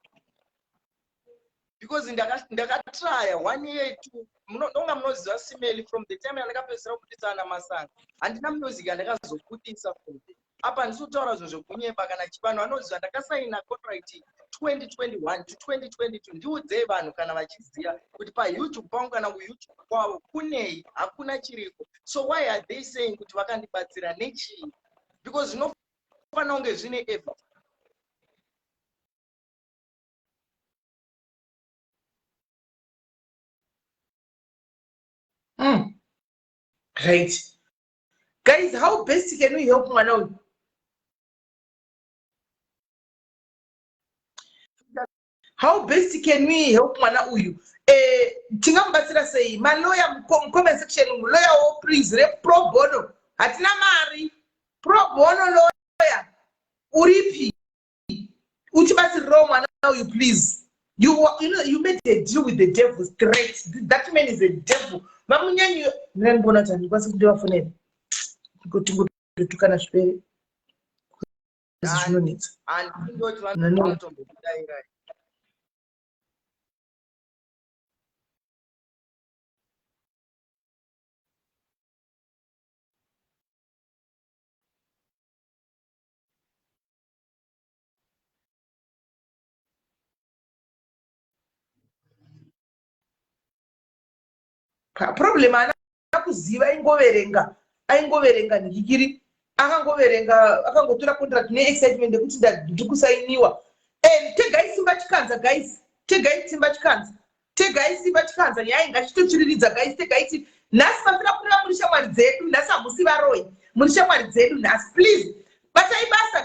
because ndakatraya one year two ndonga munoziva simeli from the time yandakapedzisira kubudisa ana masanga handina music yandakazobudisa from there apa handisi kutaura zvinhu zvekunyeba kana chi vanhu vanoziva ndakasaina contract 2021 to 2022 ndiudzei vanhu kana vachiziva kuti payoutube pangu kana kuyoutube kwavo kunei hakuna chiriko so why are they saying kuti vakandibatsira nechii because zvinofanira kunge zvine evidence Mm. Right. Guys, how best can we help mwana uyu? How best can we help mwana uyu? Eh, tingamubatsira sei? Maloya mucomment section umu, lawyer wo please, repro bono. Hatina mari. Pro bono lawyer. Uripi? Uchibatsirirawo mwana uyu please. You, you know, you made a deal with the devil straight. That man is a devil. Vamunyanyi, ndingandiona kuti handikwanisi kundivafonera. Kuti ngotukana zvipere. Zvinonetsa. Handindoti vanotombokudaira. Problem ana kuziva aingoverenga aingoverenga nhikiri akangoverenga akangotora contract neexcitement yekuti ndiri kusainiwa. And tegai simba chikanza guys, tegai simba chikanza, tegai simba chikanza, nyaya ingachitotsviriridza guys, tegai ti nhasi mafira kureva muri shamwari dzedu nhasi, hamusi varoyi, muri shamwari dzedu nhasi. Please batai basa,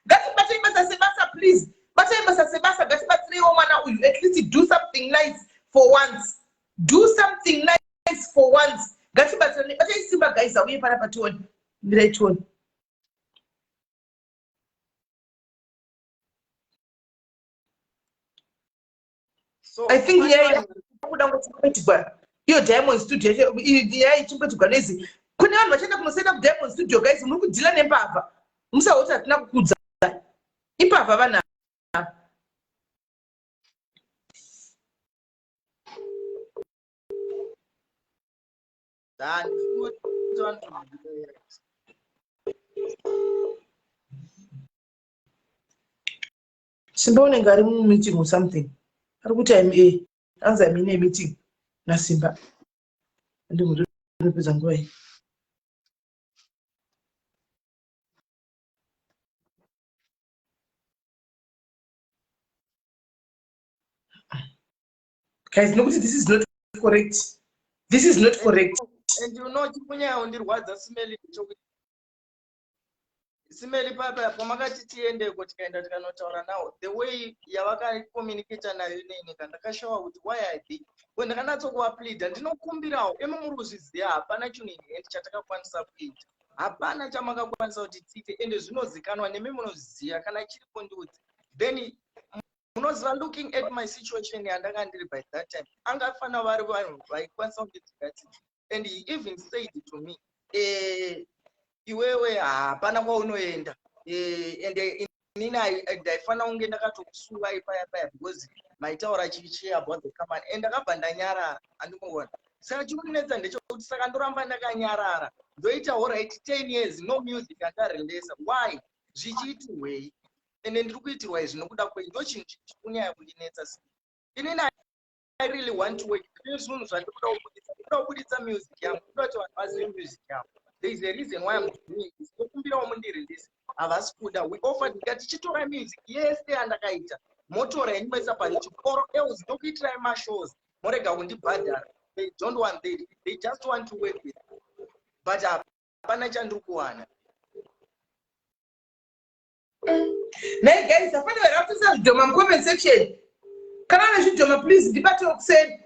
ngatibatei basa sebasa, please batai basa sebasa, ngatibatsireiwo mwana uyu. At least do something nice for once, do something nice for once. Ngatibatsirane, batai simba guys, auye panapa tione, mirai tione. So, I think pane nyaya vanhu kuda ngoitigwa iyo Diamond Studio yacho, nyaya ichimboitigwa nezi kune vanhu vachaenda kunosaina kuDiamond Studio. Guys, muri kudhila nembavha, musaoti hatina kukudza, imbavha vanhu ava. Handifungi kuti vanotombokudaira. Simba unenge ari mumeeting or something, ari kuti I'm a anzi I'm in a meeting naSimba, andingotopedza nguva iyi. Guys, nokuti this is not correct, this is not correct. And you know chikunyaya undirwadza Simeli chokuti Simeli papa pamakati tiendeko, tikaenda tikanotaura nawo, the way yavakacommunicata nayo inini ka ndakashawa kuti why are they ko ndakanatsokuvaplida, ndinokumbirawo imi muri kuzviziva, hapana chinhu inhend chatakakwanisa kuita, hapana chamakakwanisa kuti tiite, ende zvinozikanwa nemi munozviziva, kana chiripo ndiudze. Then munoziva, looking at my situation yandanga ndiri by that time, angafanira vari vanhu vaikwanisa kundidzikatidza. And he even said to me, iwewe hapana kwaunoenda, and inini ndaifanira kunge ndakatokusuvai paya paya because maitaura chichi about the company, and ndakabva ndanyarara. Andikuona saka chikunetsa ndechekuti saka ndoramba ndakanyarara, ndoita alright 10 years no music andareleasa, why zvichiitirwei? Ende ndiri kuitirwa izvi nokuda kwei? Ndo chinhu chikunyanya kundinetsa. Inini I really want to work. Ndine zvinhu zvandikuda kubuditsa. Ndikuda kubuditsa music yangu. Ndikuda kuti vanhu vazive music yangu. There is a reason why I'm doing this. Ndokumbirawo mundirelease. Havasi kuda. We offered, ndikati chitora music yese yandakaita. Motora yenyu moisa paYouTube. Or else ndokuitirai mashows. Morega kundibhadhara. They don't want, they just want to work with. But hapana chandiri kuwana. Nhai guys, hapana here akutoisa zvidhoma mucomment section? Kana ane zvidhoma please ndibatewo kuseni.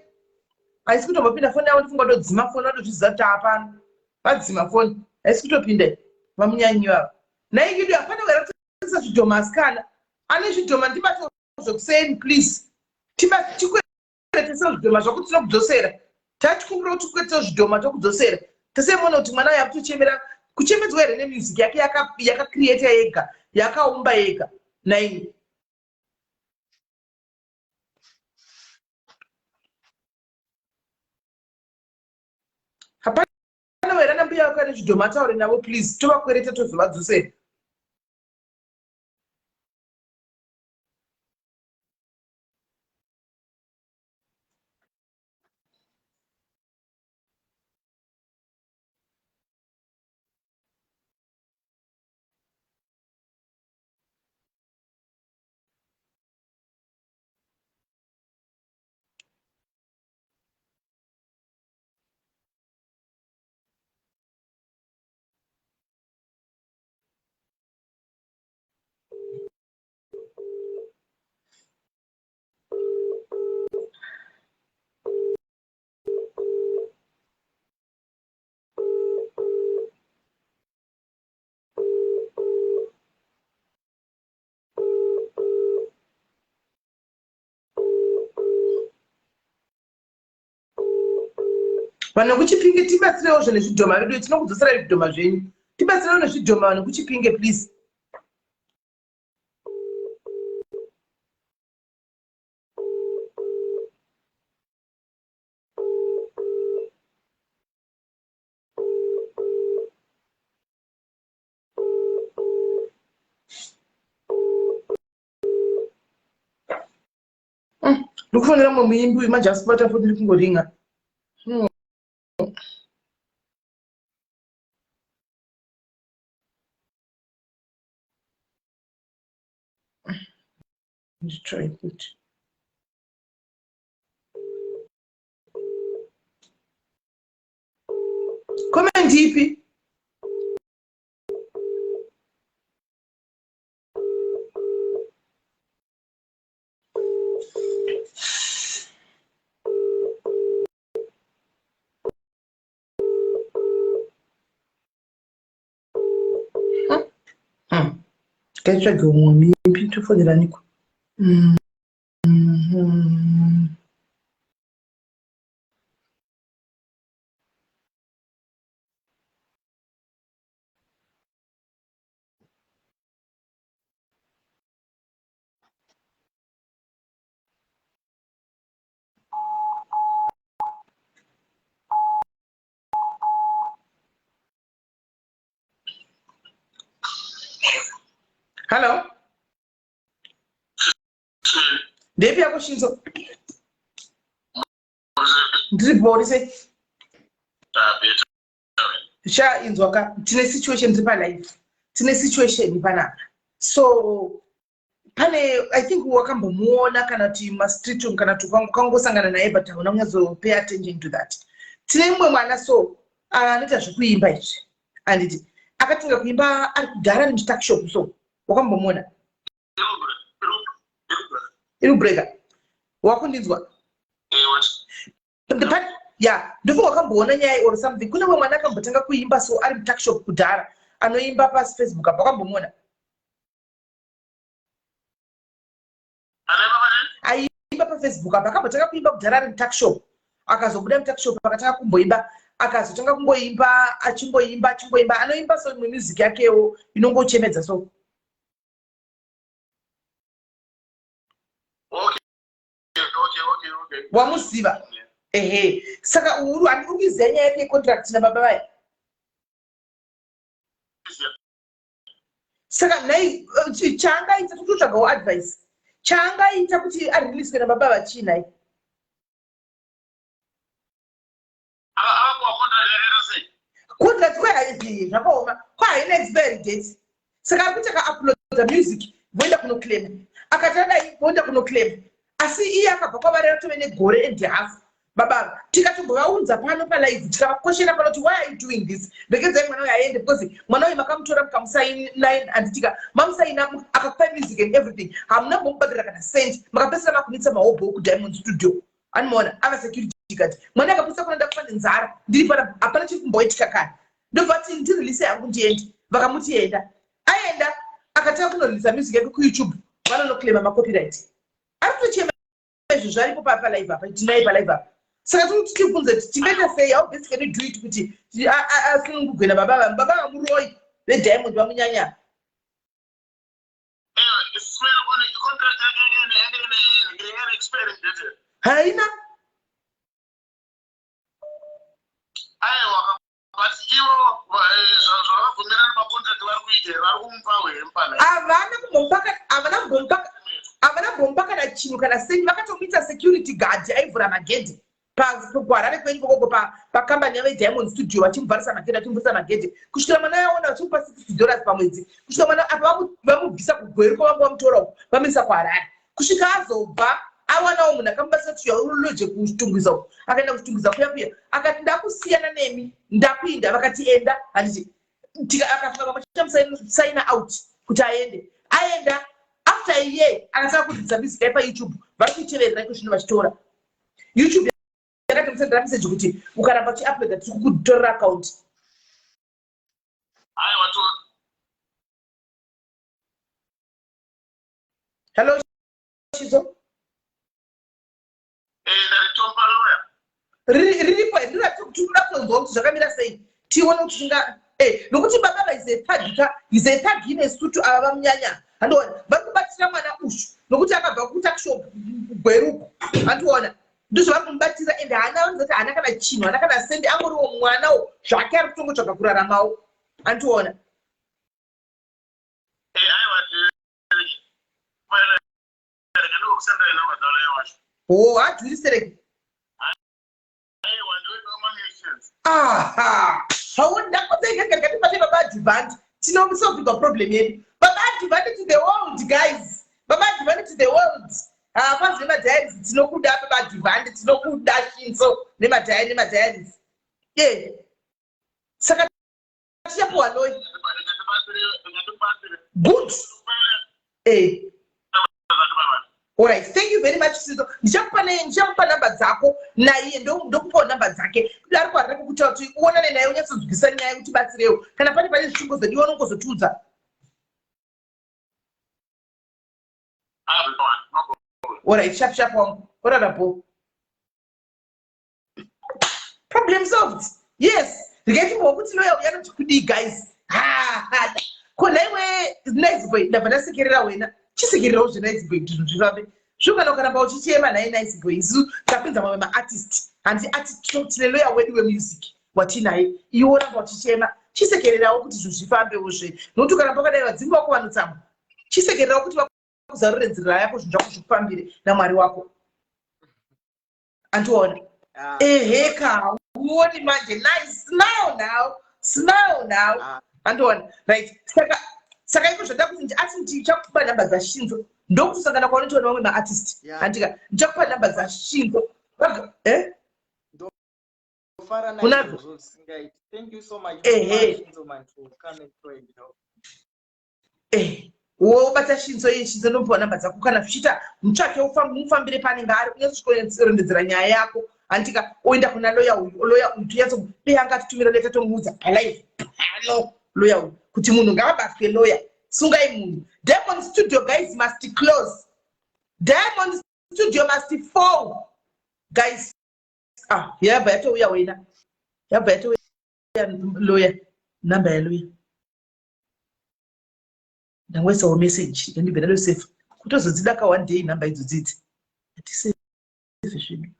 Haisi kutombopinda foni yavo, ndifunga kutodzima foni, vatozviziva kuti hapana. Vadzima foni, haisi kutopinda vamunyanyi vavo. Nhai kidu, hapana here akutoisa zvidhoma asikana? Ane zvidhoma ndibatewo zvekuseni please. Tikweretese zvidhoma zvako tinokudzosera. Tachikumbira kuti tikweretese zvidhoma tokudzosera. Tese muone kuti mwana uyu akutochemera kuchemedzwa here nemusic yake yakacreata yega, yakaumba yega naini. Hapana wera nambuya vako ane zvidhoma ataure navo please, tovakwereta tozovadzosera. Vanhu vekuChipinge tibatsirewo zve nezvidhoma vedu tinokudzoserai zvidhoma zvenyu. Tibatsirewo nezvidhoma vanhu vekuChipinge please. Ndikufonera mumwe muimbi uyu manje asibata foni iri kungoringa. Nditry kuti comment ipi? Ngaitsvage umwe muimbi tofoneraniko. Hello. Ndepi yako Shinzo? Ndiri bori sei? Sha inzwa ka tine situation tiri pa live. Tine situation panapa. So pane I think wakambomuona kana kuti mastreet umu kana kuti ukangosangana naye but hauna kunyatso pay attention to that. Tine mumwe mwana so anoita zvekuimba izvi. Anditi akatanga kuimba ari kudhara nemutuckshop so wakambomuona? Iri kubreaker. Wakundinzwa? Ya, ndofo wakamboona nyaya or something. Kune mumwe mwana akambotanga kuimba so ari mutuckshop kudhara anoimba pasi Facebook apa wakambomuona? Aiimba pafacebook apa akambotanga kuimba kudhara ari mutuckshop akazobuda mutuckshop akatanga kumboimba akazotanga kungoimba achingoimba achingoimba anoimba so imwe music yakewo inongochemedza so. Wamuziva? Ehe. Saka uri uri kuiziva nyaya yake yecontract nababa vaya? Saka nhai chaangaita tototsvagawo advice. Chaangaita kuti ariliswe nababa vachii nhai? Contract kwe zvakaoma kwa haina expiry date. Saka ari kuti akauploada music voenda kunoclaima. Akati adai voenda kunoclaima. Asi iye akabva kwavari atove negore and half. Baba tikatombovaunza pano palive tikavakoshera pano kuti why are you doing this? Regedzai mwana uyu aende because mwana uyu makamutora mukamusaina handitika mamusaina akakupai music and everything. Hamuna kumbomubhadhara kana cent. Makapedzisira makunitsa mahobho kuDiamond Studio. Anomuona ava security guard. Mwana akapedzisa kuona ndakufa nenzara ndiri pana hapana chiri kumboitika kana. Ndobva ati ndirelease hangu ndiende. Vakamuti enda. Aenda akatanga kunoreleasa music yake kuYouTube vanonoclaima macopyright. Ari kutochema izvo zvaripo palive apa tinaye palive apa. Saka tiri kuti tibvunze kuti tingaita sei how best can we do it kuti asunungugwe nababa vavo. Baba vamuroyi veDiamond vamunyanya. Haina. Aiwa but ivo zvavabvumirana pacontract vari kuita vari kumupa here mupana? Havana kumbomupa havana kumbomupa havana kumbomupa kana chinhu kana seni vakatomuita security guard aivhura magedhi kuHarare kwenyu kokoko pakambani yavo yeDiamond Studio vachimuvharisa magedhi vachimuvhurisa magedhi kusvikira mwana yaona vachimupa $60 pamwedzi kusvika mwana apa vamubvisa kuGweru kwavanga vamutora uku vamuisa kuHarare kusvika azobva awanawo munhu akamubatsira kuti uloje kuChitungwiza uku akaenda kuChitungwiza kuya kuya akati ndakusiyana nemi ndakuinda vakati enda handiti akafunga pamwe chamusaina out kuti aende aenda after a year akatanga kudzidza music yaipa YouTube vari kuiteverera iko zvino vachitora YouTube yakatomusendera message kuti ukaramba uchiuploada tiri kukutorera account. Hello Shizo. Riripo here? Ndiratidze kuti unoda kutonzwa kuti zvakamira sei, tione kuti tinga eh, nokuti baba vaizepaga izepagi nesutu ava vamunyanya, handiona vari kubatira mwana uyu nokuti akabva kutakshop Gweruku, handiona ndizvo vari kumubatira. Ende haana, vanozati haana kana chinhu, haana kana sendi, angoriwo mwanawo zvake ari kutongotsvaga kuraramawo, handiona. Ho, hadhuri sereki. Aha, haoni ndakodzaigagarikatibate baba Advant, tinosolvigwa problem yedu. Baba Advant to the world, guys, baba Advant to the world. Ah, kwanzi nemadiaries, tinokuda baba Advant, tinokuda Shinso nemadiaries e saka tichapuwa lawyer. Good. Alright, thank you very much, Sizo. Ndichakupa ndichamupa namba dzako naiye, ndokupawo namba dzake kuti ari kwarira kukutaura kuti uonane naye, unyatsonzwisa nyaya kuti batsirewo. Kana pane zvichungo zvedu, unongozotiudza. Alright, sharp sharp wangu, orara bo. Problem solved. Yes, regai timbowa kuti loya uya anoti kudii, guys. Ha, ko naiwe Nice Boy, ndabva ndasekerera wena. Chisekererawo zveNice Boy kuti zvinhu zvifambe. Zvino kana ukaramba uchichema nhai Nice Boy, isu tapinza mamwe maartist, handi artist, tine loya wedu wemusic watinaye. Iwe woramba uchichema, chisekererawo kuti zvinhu zvifambewo zve, nokuti ukaramba wakadai vadzimu vako vanotsamwa. Chisekererawo kuti vakuzarure nzira yako, zvinhu zvako zvikufambire naMwari wako, andiona. Ah. Eheka, uoni manje. Nice, smile now, smile now. Ah. Andiona. Right, saka iko zvada kuti ati ndichakupa nhamba dzaShinzo, ndokusangana kwaunotoona vamwe maartist. Handika ndichakupa nhamba dzaShinzo. Eh? Ndofara Unadzo? naizvozvo zvisingaiti. Thank you so much. Ehe. Shinzo man to come and try and help. Wobata Shinzo iyi, Shinzo ndomupiwa namba dzako. Kana zvichiita, mutsvake, mufambire paanenge ari, unyatsosvikorondedzera nyaya yako, handika? Oenda kuna loya uyu, loya uyu tonyatso dei anga atitumira leta, tomuudza palive pano loya uyu kuti munhu ngaabatwe. Loya, sungai munhu. Diamond Studio, guys, must close. Diamond Studio must fall, guys. Ah, yabva yatouya wena, yabva yatouya loya, namba yaloya. Ndangoisawo message, ndandibve ndadosefa kutozodzida ka one day nhamba idzo dzidzi hatisefe zvedu,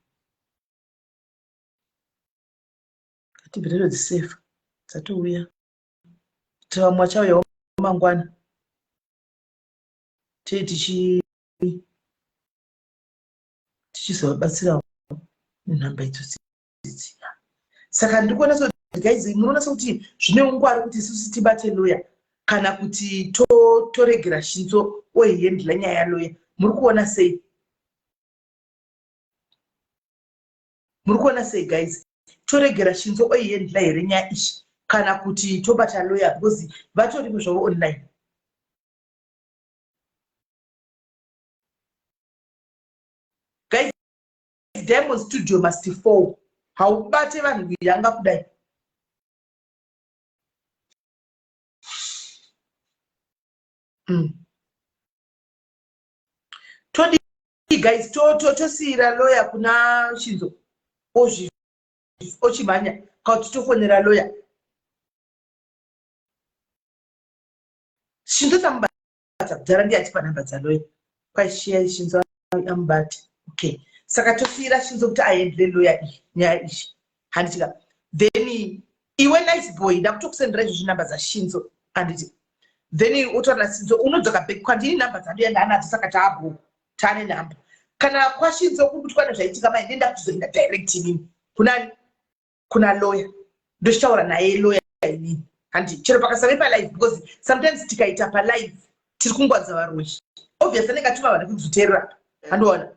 hatibve tadodzisefa. Dzatouya, kuti vamwe vachauyawo mangwana, tei tichizovabatsirawo nenhamba idzo dzidzi. Saka ndiri kuona so, guys, munoona sekuti zvine ungwari kuti isusu tibate loya kana kuti toregera Shinzo oihandla nyaya yaloya? Muri kuona sei? Muri kuona sei, guys? Toregera Shinzo oihandla here nyaya iyi, kana kuti tobata loya, because vatoripo zvavo online? Guys, Diamond Studio must fall. Haubate vanhu yanga kudai. Todii, guys? Tosiyira loya kuna Shinzo ochimhanya, kana kuti tofonera loya Shinzo? Tamubata kudhara, ndiye atipa namba dzaloya. Kwaishiya Shinzo amubate. Okay, saka tosiyira Shinzo kuti ahandle loya iyi nyaya iyi, handitika? Then iwe Nice Boy, ndakutokusendera izvozvi namba dzaShinzo, handiti? Then wotaura naShinzo, unodzoka back kwandini, namba dzandoya ndaanadzo. Saka taabho taane namba. Kana kwaShinzo kuri kuti kwane zvaitika mai, ndenda kutozoenda direct inini kunani? Kuna lawyer, ndochitaura naye lawyer inini, handi? Chero pakasave palive, because sometimes tikaita palive tiri kungwadza varoyi. Obviously anenge atuma vanhu kuzoteerera, handiona?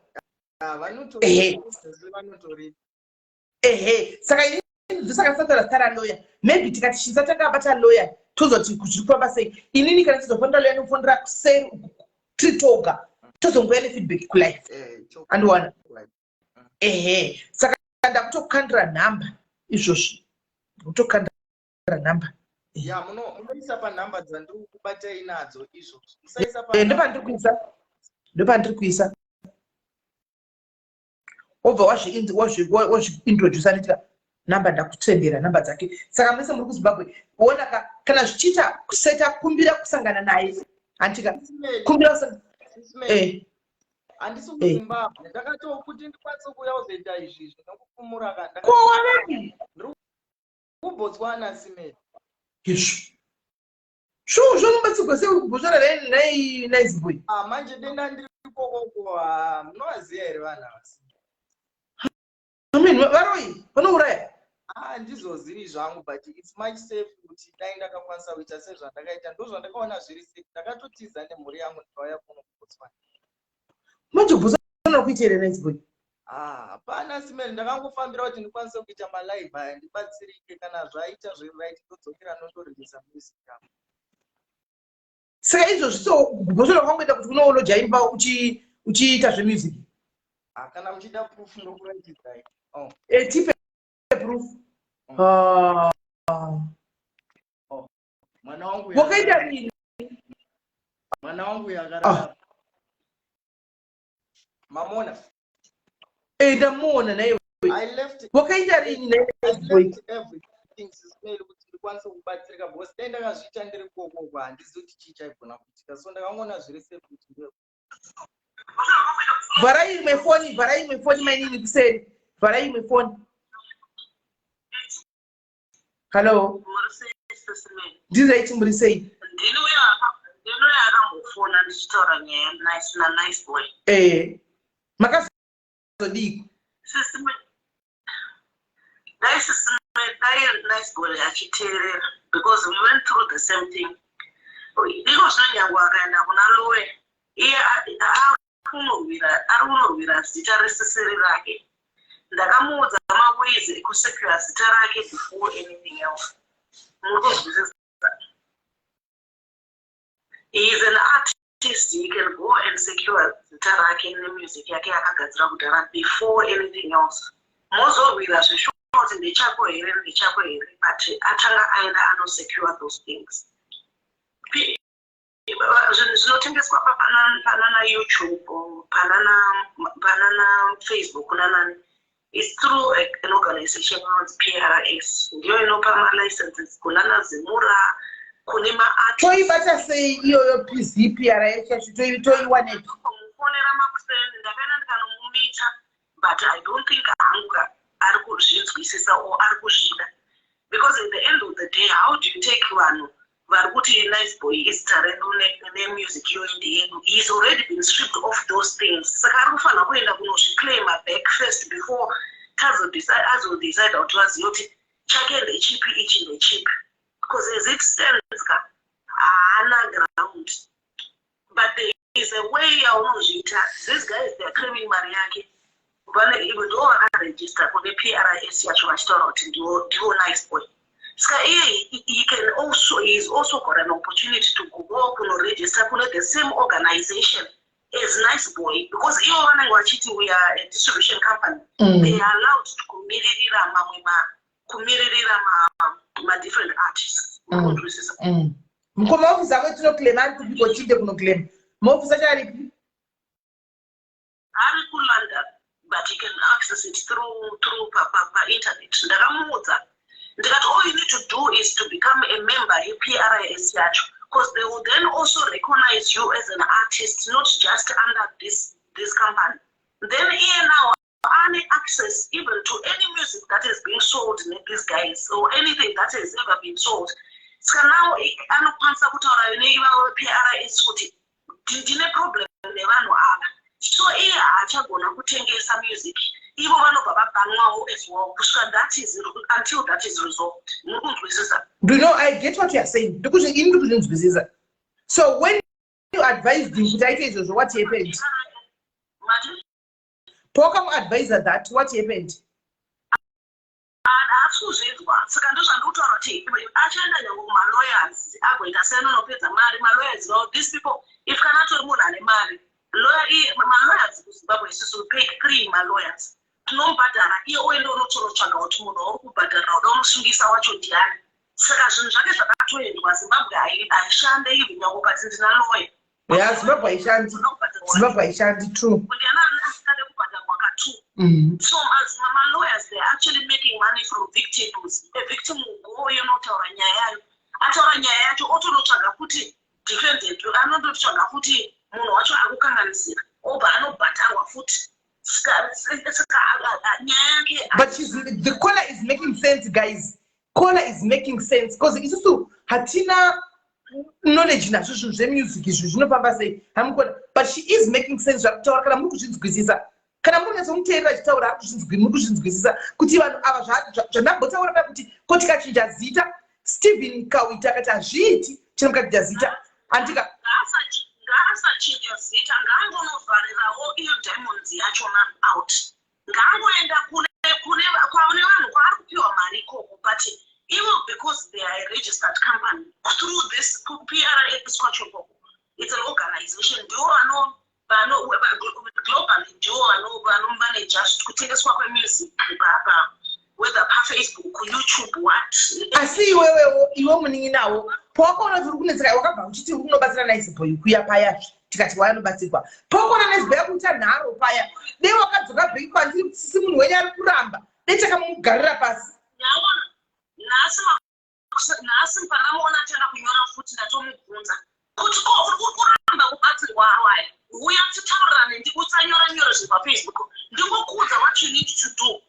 Ah, Ehe. Vanotori. Ehe, saka inini ndosaka tisataura zita raloya. Maybe tikati Shinza takabata lawyer, tozoti zviri kufamba sei. Inini kana tizofonera lawyer, ndinofonera kuseri uku tiri toga, tozongoya nefeedback kulive. Andiwana? Ehe, saka ndakutokandira nhamba izvozvi, ndakutokandira nhamba. Ya, munoisa panhamba dzandiri kubatai nadzo izvozvo, musaisa pa Ndopandiri kuisa, ndopandiri kuisa. Wobva wazviintrodusa netika namba, ndakutsendera namba dzake. Saka mese muri kuZimbabwe, ona ka, kana zvichiita kuseta, kumbira kusangana naye, handitika? Kumbira kusangana. Handisi kuZimbabwe. Ndakatokuti ndikwanise kuuya kuzoita izvi nokupfumura ka. Ko wavepi? KuBotswana, Simeli. Izvo shu zvonobatsirwa sei uri kuBotswana naiZimbabwe? Ah, manje denda ndiri ikokoko. Munovaziva here vanhu ava? Amen, varoi vanouraya. Ah, handizozivi zvangu, but it's much safe kuti dai ndakakwanisa kuita sezvandakaita. Ndo zvandakaona zviri safe. Ndakatotiza nemhuri yangu, ndikauya kuno kuBotswana. Manje Botswana kuita here naIzimbabwe? Ah, hapana, Simeli. Ndakangofambira kuti ndikwanise kuita malive aya, ndibatsirike. Kana zvaita zviri right, ndodzokera nondoreleasa music yangu. Saka izvozvi, so kuBotswana kwangoita kuti unooloja imba uchiita zvemusic? Ah, kana muchida proof, ndokuratidzai. Oh. Tipe proof. Ah. Mwana wangu. Wakaita rini? Mwana wangu yakarara. Mamona? Ndamuona naiwe. I left. Wakaita rini? I left everything, Sismail, kuti ndikwanise kubatsirika, because dai ndakazviita ndiri kokoko, handizi kuti chii chaigona kuitika. So ndakangoona zviri safe kuti ndiwe. Vharai imwe foni, vharai imwe foni, mainini kuseri, vharai imwe foni. Hallo, ndiraiti, muri sei? Ndini uyo akambofona ndichitaura nyaya Nice naNice Boy. Makazodiko? Dai dai Nice Boy achiteerera, because we went through the same thing. Iko zvino nyange akaenda kuna lawyer, iye akunorwira, ari kunorwira zita risisiri rake. Ndakamuudza maways ekusecure zita rake before anything else. Muri kuzwisisa? He is an artist. He can go and secure zita rake nemusic yake yakagadzira kudhara before anything else. Mozorwira zveshuwa kuti ndechako here, ndechako here, but atanga aenda anosecure those things. Zvinhu zvinotengeswa panana YouTube, panana Facebook nanani, is through an organization inonzi PRS. Ndiyo inopa malicenses kunana Zimura, kune maart. Toibata sei iyoyo PZPRS yacho? Toiwanepi? Mufonera makuseni, ndakaenda ndikanomumita, but I don't think hangu ari kuzvinzwisisa or ari kuzvida, because at the end of the day, how do you take vanhu vari kuti Nice Boy izita redu nemusic iyoyo ndeyedu? He is already been stripped of those things. Saka ari kufanira kuenda kunozviclaima back first before azodecide kuti vazive kuti chake ndechipi, ichi ndechipi, because as it stands ka, haana ground. But there is a way yaunozviita. These guys, they are claiming mari yake. Ndo vakaregister kune PRS yacho vachitaura kuti ndiwo Nice Boy. Saka iye he is also got an opportunity to go kunoregister kune the same organization as Nice Boy, because ivo vanenge vachiti we are a distribution company. They are allowed to kumiririra mamwe kumiririra ma-different artists. Mukunzwisisa? Mukoma, ofisi ako tinoclaima ari kupiko? Tinde kunoclaima, maofisi acho aripi? Ari kuLondon, but you can access it through painternet. Ndakamuudza ndikati all you need to do is to become a member yePRS yacho, because they will then also recognize you as an artist, not just under this company. Then iye now ane access even to any music that is being sold nethese guys or anything that has ever been sold. Saka now anokwanisa kutaura neivavo PRS kuti ndine problem nevanhu ava. So iye haachagona kutengesa music, ivo vanobva vabhanwawo as well kusvika that is until that is resolved. Muri kunzwisisa? Do you know, I get what you are saying. Ini ndikuzvinzwisisa. So when you advised him kuti aite izvozvo, what happened? Mati? Pawakamuadvisa that, what happened? Haasi kuzvinzwa. Saka ndozvandikutaura kuti achaenda nyange kumalawyers, agoita seanonopedza mari. Malawyers, well, these people, if kana atori munhu ane mari, lawyer, malawyers kuZimbabwe isusu we pay three malawyers, tinomubhadhara iye oenda unotonotsvaga kuti munhu wauri kubhadharira uda unosungisa wacho ndiani. Saka zvinhu zvake zvakatoendwa. Zimbabwe haishande, even nyange ukati ndina lawyer. Ya, Zimbabwe haishandi, Zimbabwe haishandi, true. Kuti ana asingade kubhadharwa ka2. So as ma-lawyers, they're actually making money from victims. A victim will go, yonotaura nyaya yayo, ataura nyaya yacho, otonotsvaga futi defendant, anondotsvaga futi munhu wacho akukanganisira, obva anobhadharwa futi. Saka nyaya yake But the caller is making sense, guys. Caller is making sense because isusu hatina knowledge nazvo zvinhu zvemusic izvi zvinofamba sei, hamukona, but she is making sense zvakutaura. Kana muri kuzvinzwisisa, kana muri kunyatsomuteerera achitaura, ari muri kuzvinzwisisa kuti vanhu ava zvandambotaura pa kuti ko tikachinja zita, Stephen Kawita akati hazviiti chero mukachinja zita, andika. Ngaasachinja zita, ngaangonovharirawo iyo Diamonds yachona out, ngaangoenda kune vanhu kwaari kupiwa mari ikoko. But ivo, because they are a registered company through this PRS kwacho ikoko, it's an organization, ndivo vano globally, ndivo vanomanaja kutengeswa kwemusic pa whether paFacebook, YouTube, what. Asi iwewewo, iwe munin'inawo, pawakaona kuti uri kunetseka, wakabva uchiti uri kunobatsira Nice Boy kuya paya, tikati wayanobatsirwa. Pawakaona Nice Boy akuita nharo paya, dei wakadzoka back kwandiri, sisi, munhu wenyu ari kuramba, dei takamugarira pasi. Ndaona nhasi pandamuona atanga kunyora futi, ndatomubvunza kuti ko uri kuramba kubatsirwa waya, uya titaurirane, usanyora nyora zviri paFacebook, ndingokuudza what you need to do.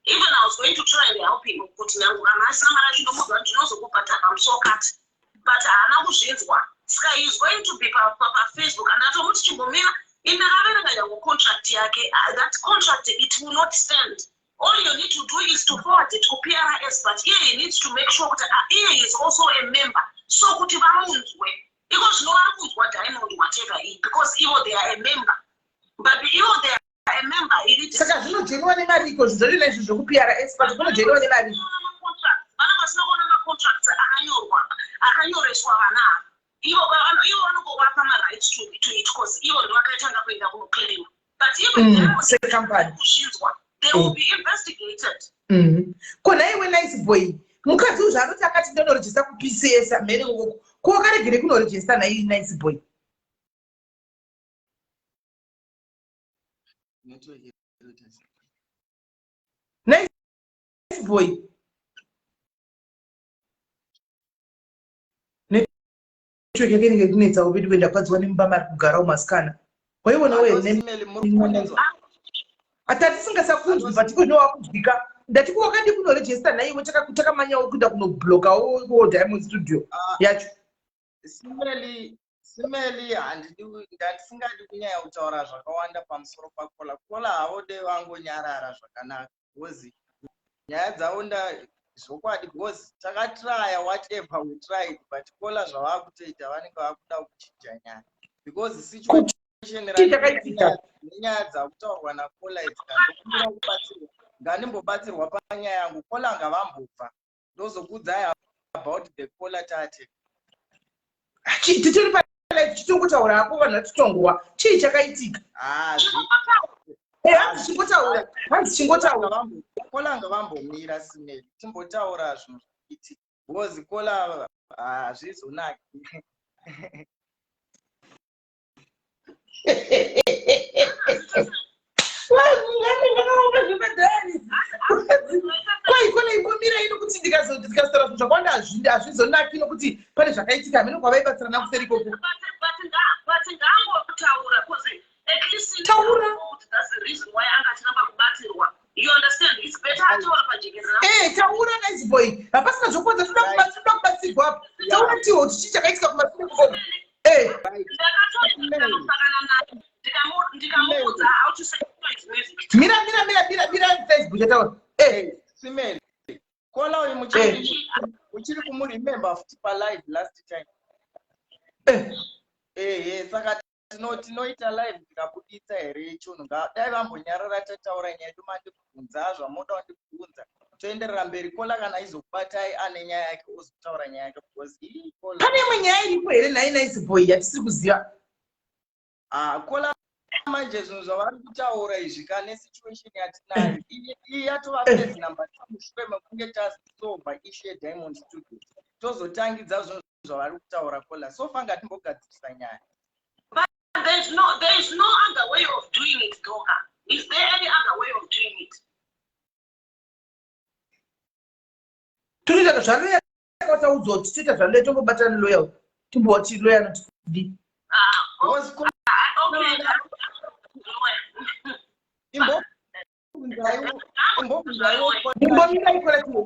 Even I was going to try and help him kuti nyange kana asina mari acho, ndomuudza kuti ndinozokubhadhara musokati, but haana kuzvinzwa. Saka he is going to be paFacebook, and atomuti chimbomira. Indakaverenga nyange contract yake. That contract, it will not stand. All you need to do is to forward it to PRS, but iye he needs to make sure kuti iye is also a member, so kuti vamunzwe. Iko zvino vari kunzwa Diamond, whatever iyi, because ivo they are a member, but ivo they are a member iri. Saka zvinojoiniwa nemari iko zvinhu zvachona izvi zvekuPRS pacho kunojoiniwa nemari? Vana vasina kuona macontracts akanyorwa, akanyoreswa vana ava, ivo vanongovapa marights to it, 'cause ivo ndo vakaitanga kuenda kunoclaima, but even Secompany. kuzvinzwa, they will be investigated. Ko nhaiwe Nice Boy, mukadzi uyu zvaanoti akati ndonorejista kuPCS amhene ukoko, ko wakaregere kunorejista nhai, Nice Boy? Network irritates. Nice Boy, network yake inenge kunetsawo vedu. Kuenda kwadziwa nemumba mari kugarawo masikana waiona we. Simeli, muri kunzwa? Atatisingasakunzwi, but iko ndowakunzwika. Ndati ko wakadi kunorejista nhaiwe, takamanyawo kuenda kunoblokawo ko Diamond Studio Ah, yacho. Simeli, Simeli, handidi, ndandisingadi kunyanya kutaura zvakawanda pamusoro pacaller. Caller havo dei vangonyarara zvakanaka, because nyaya dzavo nda zvokwadi, because takatraya whatever we tried, but caller zvavakutoita, vanenge vakuda kuchinja nyaya, because situation Chii chakaitika? Nenyaya dzakutaurwa nacaller idzi, kandokumbira kubatsirwa, ngandimbobatsirwa panyaya yangu. Caller ngavambobva, ndozokuudzai about the caller tate. Titori palive, chitongotaura hako, vanhu vatitongowa chii chakaitika. Hanzi chingotaura, hanzi chingotaura. Caller ngavambomira, Simeli, timbotaura zvinhu zvikuitika, because caller hazvizonaki. Vanhu vanenge vakaoma zvemadhari. Kwaikona imbomira ino kuti ndikazotaura zvinhu zvakawanda hazvizonaki, nokuti pane zvakaitika hamene kwavaibatsirana kuseri ikoko. But ngaangotaura, because at least Taura. kuti that's the reason why anga achiramba kubatsirwa, you understand? It's better ataura pajekerera. Taura, Nice Boy, hapasina zvokuwanza, toda kubatsirwa apa. Taura tiwo kuti chii chakaitika kumasure ikoko. Ndakatonosangana naye, ndikamuudza how to say his music. Mira, mira, mira, mira, mira, Facebook chataura. Simeli, caller uyu uchiri kumuremember futi palive last time? Ehe, saka tinoita live tikabuditsa here chunhu? Dai vambonyarara, tataura nyaya yedu, mandibvunza zvamunoda kundibvunza, toenderera mberi. Caller kana izokubatai ane nyaya yake, ozotaura nyaya yake, because ii caller Pane imwe nyaya iripo here nhai, Nice Boy, yatisiri kuziva? Ah, caller manje zvinhu zvavari kutaura izvi kane situation yatinayo iyi yatova phase number 2 mushure mekunge tasolva issue yeDiamond Studio, tozotangidza zvinhu zvavari kutaura caller. So far ngatimbogadzirisa nyaya. There is no other way of doing it, though. Is there any other way of doing it? Totoita zvaloya taudzwa kuti toita zvaloya, tombobatana neloya, timboti loya anoti kudii. Ah, okay. Imbomira ikora tiwo.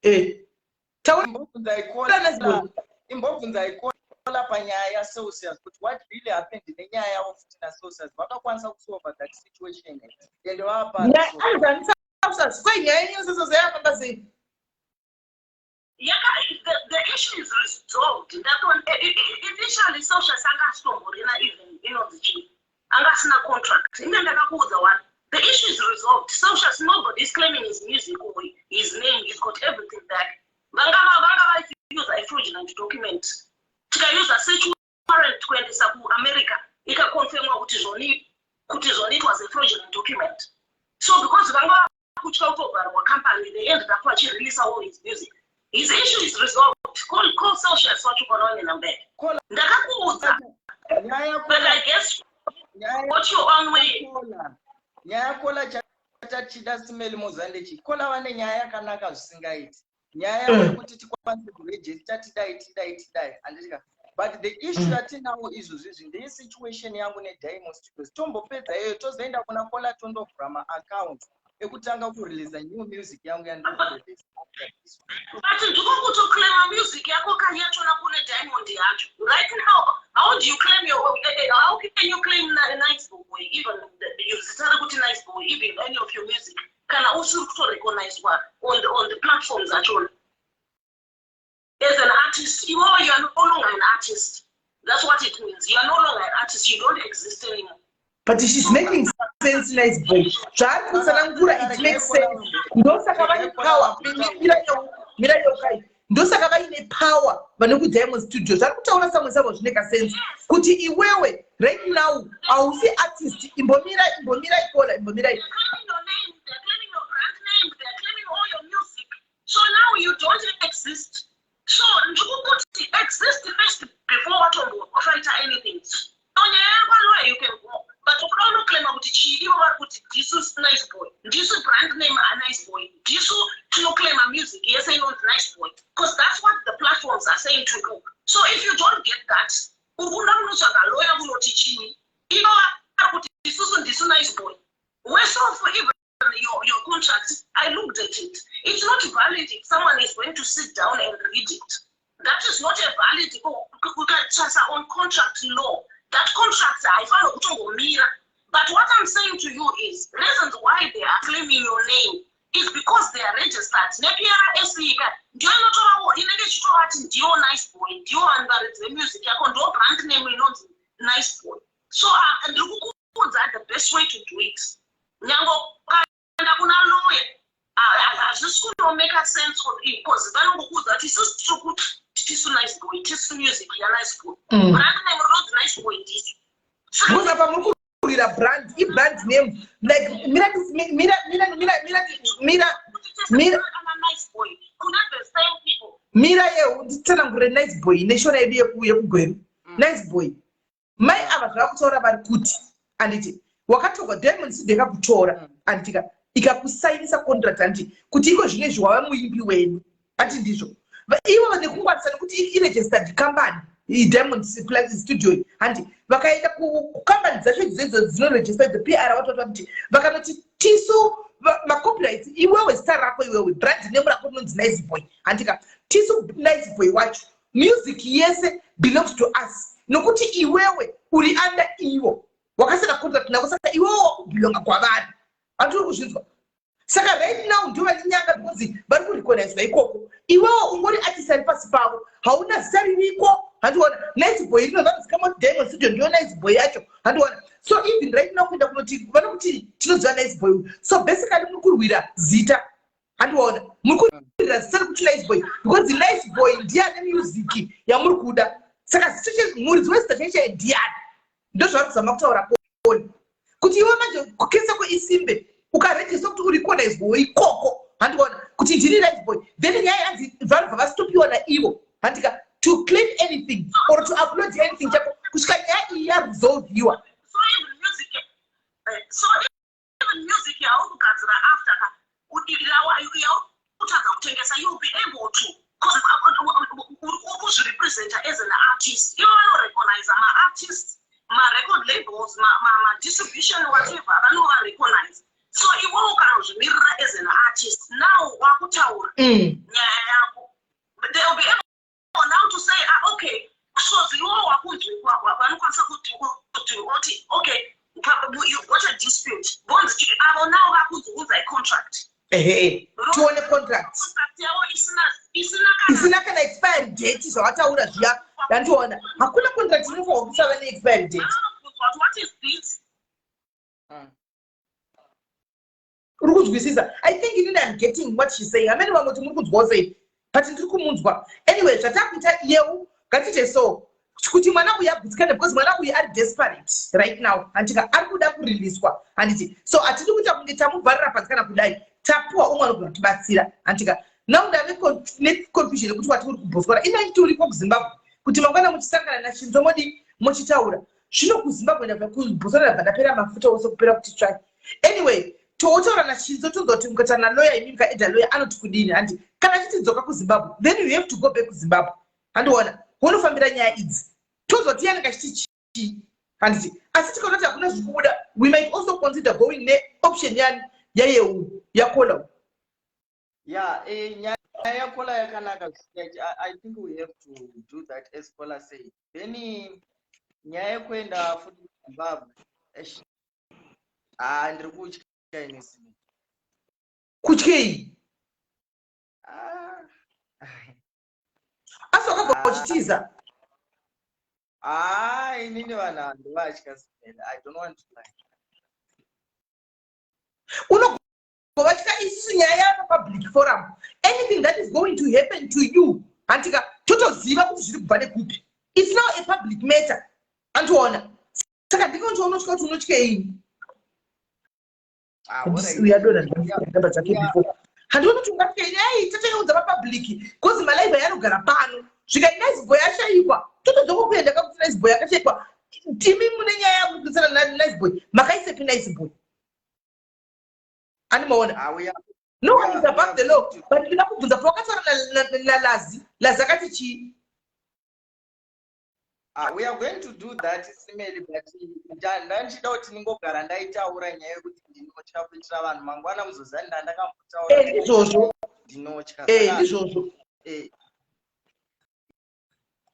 Eh. Imbobvunza ikola panyaya yaCelsius kuti what really happened nenyaya yavo futi naCelsius, vakakwanisa kusolva that situation and vapa Kwai nyaya yenyu Celsius yafamba sei? Yaka, the issue is resolved. Initially Celsius anga asitomborina even inonzi chii, anga asina contract. Inge ndakakuudza one, the issue is resolved. Celsius, nobody is claiming his music or his name. He's got everything back. Vanga vaiusa a fraudulent document, tikausa search warrant kuendesa kuAmerica, ikaconfirmwa kuti zvoni it was a fraudulent document. So because vanga kutya kutovharwa company, they ended up vachireleasa all his music. His issue is resolved. Call Celsius wacho kana une number yake. Ndakakuudza, but I guess got your own way. Nyaya Kola chatachida simeli Mozandechi, Kola vane nyaya yakanaka zvisingaiti, nyaya yavo yekuti tikwanise kuregister, tidai, tidai, tidai, handitika? But the issue yatinawo izvozvizvi ndeyesituation yangu neDiamond Studios. Tombopedza iyoyo, tozoenda kuna Kola, tondovhura maaccount ekutanga kureleasa new music yangu yandikureleasa after this one. But ndiko kutoclaima music yako kani yachona kune Diamond yacho. Right now, how do you claim your how can you claim Nice Boy, even zita rekuti Nice Boy, even any of your music, kana usiri kutorecognizwa on the platforms achona as an artist? Iwewe, you are no longer an artist. That's what it means. You are no longer an artist. You don't exist anymore. But she's making sense, Nice Boy. Zvaari kutsanangura, it makes sense. Ndosaka vane power. Mira yokai, ndosaka vaine power vane kuDiamond Studio. Zvari kutaura samwe savo zvineka sense kuti iwewe right now hausi artist. Imbomira, imbomira ikola, imbomirai. They're claiming your name, they're claiming your brand name, they're claiming all your music. So now you don't exist. So ndikukuti exist first before watombofighta anything. So nyaya yako lawyer, you can go. But ukuda unoclaima kuti chii? Ivo vari kuti ndisu Nice Boy, ndisu brand name aNice Boy, ndisu tinoclaima music yese inonzi Nice Boy, because that's what the platforms are saying to do. So if you don't get that, uri kuda kunotsvaga lawyer kunoti chii? Ivo vari kuti isusu ndisu Nice Boy. Worse off, even your contract, I looked at it. It's not valid if someone is going to sit down and read it. That is not a valid, ukatsvasa on contract law. That contract haifanira kutongomira. But what I'm saying to you is, reasons why they are claiming your name is because they are registered. NePRS ka ndiyo inotovawo inenge ichitovati ndiyo Nice Boy, ndiyo vanhu varidzi vemusic yako, ndo brand name inonzi Nice Boy. So ndiri kukuudza the best way to do it. Nyange ukaenda kuna lawyer, hazvisi kunomeka sense because vanongokuudza kuti isusu tiri kuti tisu Nice Boy, tisu music yaNice Boy. Brand name rinonzi Nice Boy ndisu. Because apa muri kurwira brand, ibrand name, like mira, mira, mira, mira, mira, mira, mira. Ana Nice Boy kuna the same people. Mira yehu, nditsanangurire Nice Boy neshona yedu yekuGweru. Nice Boy, mai ava zvava kutaura vari kuti, anditi wakatorwa, Diamond Studio ikakutora, anditika, ikakusainisa contract, anditi, kuti iko zvino izvi wava muimbi wedu, ati ndizvo? Ivo nekungwarisa nekuti iregistered company Diamond Studio iyi, handi vakaenda kukambani dzacho idzodzo dzinoregister the PR, vatoti kuti vakanoti tisu macopyrights, iwewe zita rako, iwewe brand name rako rinonzi Nice Boy, handika? Tisu Nice Boy wacho, music yese belongs to us nokuti iwewe uri under ivo, wakasina contract navo, saka iwewe wakubelonga kwavari. Handiri kuzvinzwa? Saka right now ndio vane nyanga because vari kurecognizwa ikoko. Iwewe ungori artist ari pasi pavo, hauna zita ririko, handiona? Nice Boy rinobva zikama kuti Diamond Studio ndiyo Nice Boy yacho, handiona? So even right now kuenda kunoti vanokuti tinoziva Nice Boy. So basically muri kurwira zita, handiona? Muri kurwira zita rekuti Nice Boy because Nice Boy ndiye ane music yamuri kuda. Saka zita, muridzi wezita chaichai ndiani? Ndozvavari kuzama kutaura koni kuti iwe manje kukesa kweisimbe ukarejista kuti urecognizwewo ikoko, handiona, kuti ndini Nice Boy, then nyaya yanzi vanobva vastopiwa naivo, handika, to claim anything or to upload anything chako kusvika nyaya iyi yaresolviwa. So even music, so even Yautadza kutengesa, you'll be able to, because uri kuzvirepresenta as an artist. Ivo vanorecognize maartists, marecord labels, madistribution, whatever, vanovarecognize. So iwewo kana uzvimirira as an artist, now wakutaura nyaya yako, they will be able now to say, "Ah, okay." So iwewo wakunzwikwa, vanokwanisa kuti oti, "Okay, you've got a dispute." Bonzi avo now vakunzi contract. Ehe, tione contract. Contract yavo isina kana Isina kana expiry date, zvawataura zviya, ndandiona hakuna contract inofanirwa kusava neexpiry date. Vanobvunzwa kuti, "What is this?" Uri kunzwisisa? I think inini I'm getting what she's saying. Amene vamwe kuti muri kunzwawo sei, but ndiri kumunzwa. Anyway, zvatakuita yeu, ngatiite so kuti mwana uyu agutsikane, because mwana uyu ari desperate right now, handika? Ari kuda kuriliswa, handiti? So hatidi kuita kunge tamubvarira panzi kana kudai tapuwa umwe anogona kutibatsira, handika? Now ndave neconfusion yekuti wati uri kuBotswana, inaiti uripo kuZimbabwe, kuti mangwana muchisangana nachinzo modi muchitaura zvino kuZimbabwe. Ndabva kuBotswana, ndabva ndapera mafuta ose, kupera kuti tsvai. Anyway, totaura nachinzo, tonzwa kuti mukataura naloya, imi mukaedha loya anoti kudini, handi? Kana achiti dzoka kuZimbabwe, then you have to go back kuZimbabwe, handiona? Wonofambira nyaya idzi, tozwa kuti yanenge achiti chii, handiti? Asi tikaona kuti hakuna zviri kubuda, we might also consider going neoption yani yayeu yakola. Yeah, nyaya yakola yakanaka zvisingaiti. I think we have to do that as Kola said. Then nyaya yekuenda futi kuZimbabwe, eish, ah, ndiri kutya inisi. Kutyei? Ah. Asi wakabva Ah. uchitiza. Ah, inini vanhu handivatya simele. I don't want to lie. Unogovatya. Isusu nyaya yapapublic forum, anything that is going to happen to you, handika, totoziva kuti zviri kubva nekupi. It's now a public matter, andiona? Saka ndingonzi unotya kuti unotyeini? Ah, alright. Uyadona namba dzake before, handioni kuti ungatyeini. Ai, tatoiudza papublic because malive ayanogara pano, svika Nice Boy ashayikwa, totodzoka kuenda kakuti Nice Boy akashayikwa. Timi mune nyaya yakukutsana naNice Boy, makaisepi Nice Boy? Andimaona? Ah, we are No one is Yeah, above the we law. are. But ndinoda kubvunza, pawakataura naLazi, Lazi akati chii? Ah, we are going to do that, Simeli, but ndandichida kuti ndingogara ndaitaura nyaya yekuti ndinotya, kuitira vanhu mangwana muzoziva ndandakambotaura. Ndizvozvo. Ndinotya. Ndizvozvo.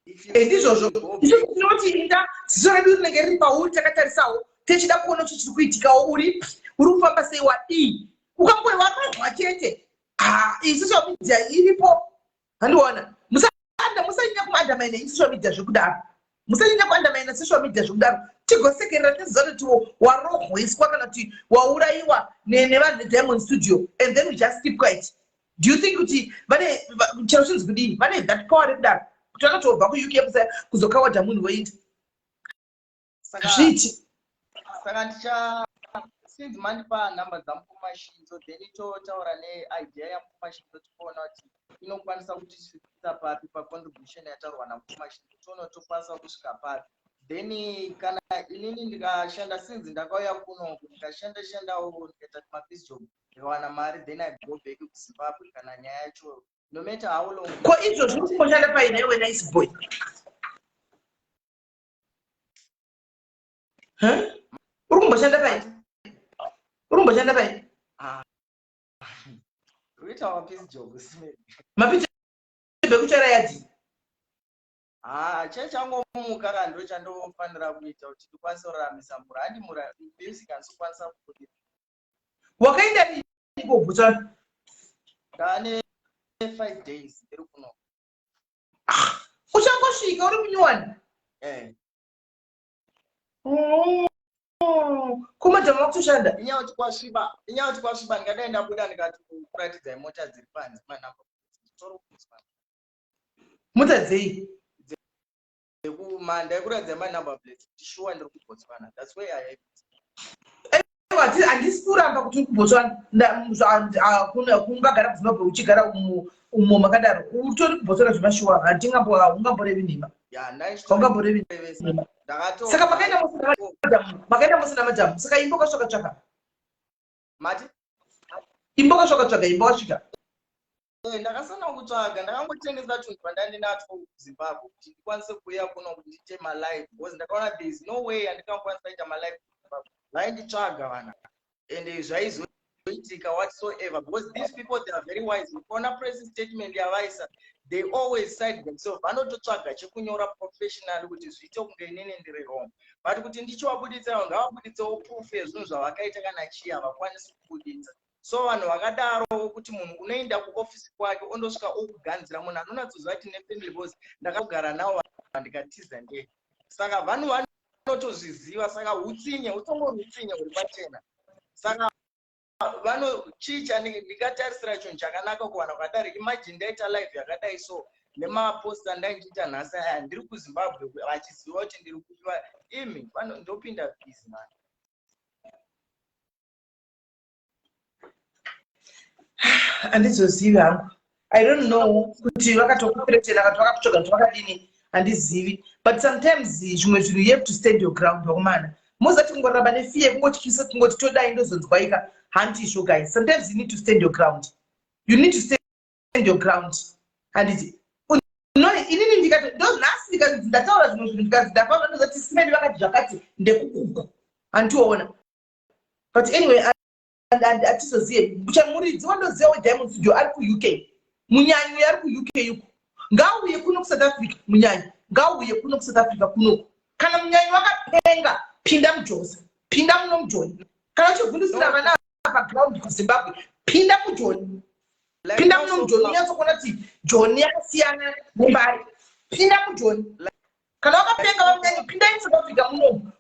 If you Ndizvozvo. say go Isusu tinoti inda ziso redu rinenge riri pauri, takatarisawo, tichida kuona kuti chiri kuitikawo, uripi, uri kufamba sei, wadii. Ukangoi wakarwa chete, ha, iyi social media iripo, handiona? Musanyanya kuundermine social media zvekudaro, musanyanya kuundermine social media zvekudaro. Tigosekerera tiziva kuti warohwiswa kana kuti waurayiwa nevanhu veDiamond Studio, and then we just keep quiet. Do you think kuti vane chero chinzi kudini, vane that power rekudaro kuti vanotobva kuUK kuzokawadha munhu woita? Hazviiti. Saka ndicha, since mandipa nhamba dzamukumashinzo, then totaura neidea yamukumashinzo, tikuona kuti inokwanisa kutisvikisa papi pacontribution yataurwa namukumashinzo, toona tokwanisa kusvika papi. Then kana inini ndikashanda, since ndakauya kuno, ndikashanda shandawo, ndikaita mapiece job, ndikawana mari, then I go back kuZimbabwe kana nyaya yacho, no matter how long. Ko izvozvi uri kumboshanda paina iwe, Nice Boy? Huh? Uri kumboshanda pai? Uri kumboshanda pai? Ah. Kuita mapiece job, Simeli. Mapiece job ekutsvaira yadhi? Ah, chechangomuka ka, ndo chandofanira kuita kuti ndikwanise kuraramisa mhuri. Handi mhuri, music handisokwanisa kubudira. Wakaenda rini koBotswana? Ndane 5 days ndiri kuno. Uchangosvika, uri munyuwani? Eh. Komadhamu vakutoshanda? Inyaya kuti kwasviba, ndingadai ndabuda ndikati kuratidzai mota dziri panze, manamba tori kuZimbabwe. Mota dzei? Ndaikuratidzai manumber plates kuti shuwa ndiri kuBotswana. That's where I have it. Aiwa, handisi kuramba kuti uri kuBotswana. Kungagara kuZimbabwe uchigara umo makadaro, utori kuBotswana zvemashuwa, haungamborevi nhema. Ya. Haungamborevi Ndachitorevesa. nhema. Ndakato Saka makaenda mose namadhamu, makaenda mose namadhamu, saka imba ukatsvaka tsvaka? Mati? Imba wakasvika tsvaga imba wasvika. Eh, ndakasana kutsvaga, ndakangotengesa tunhu twandandinatwo kuZimbabwe kuti ndikwanise kuuya kuno kuti ndiite malive, because ndakaona there is no way andingakwanisa kuita malive kuZimbabwe. Vainditsvaga vana, and zvaizoitika whatsoever, because these people, they are very wise. Ukaona press statement yavaisa, they always side themselves. Vanototsvaga chekunyora professionally kuti zviite kunge inini ndiri wrong, but kuti ndichivabuditsa, ngavabuditsewo proof yezvinhu zvavakaita. Kana chii, havakwanisi kubuditsa. So vanhu vakadaro, kuti munhu unoenda kuofisi kwake, ondosvika okuganzira munhu anonatsoziva kuti nefamily, because ndakagara navo, ndikatiza ndega. Saka vanhu vanotozviziva. Saka utsinye utongori utsinye huri pachena. Saka vano chii ndingatarisira chinhu chakanaka kuvanhu vakadaro? Imagine ndaita live yakadai so nemapost andaindiita nhasi aya, ndiri kuZimbabwe, vachiziva kuti ndiri kuva imi, ndopinda busy, man. Handizozivi hangu. I don't know kuti vakatokuthreatena, kati vakakutsvaga, kuti vakadini, handizivi. But sometimes zvimwe zvinhu you have to stand your ground, vakomana. Muzati kungoramba nefear, kungotyisa, kungoti todai ndozonzwaika, handizvo, guys. Sometimes you need to stand your ground. You need to stand your ground, handiti? No, inini ndikati ndonhasi, ndikanzi ndataura zvimwe zvinhu, ndikanzi ndafamba, ndozati simeni vakati zvakati, ndekukuku, handioona. But anyway, hatizozive. Muridzi wandoziva weDiamond Studio ari kuUK, Munyanyi ari kuUK uko. Ngauye kuno kuSouth Africa. Munyanyi ngauye kuno kuSouth Africa kunoku. Kana Munyanyi wakapenga, pinda muJoza, pinda muno muJoni. Kana uchivhundusira vana paground kuZimbabwe, pinda muJoni, pinda muno muJoni, unyatsokuona kuti Joni yakasiyana neMbare. Pinda muJoni kana wakapenga. VaMunyanyi, pindai muSouth Africa munomu.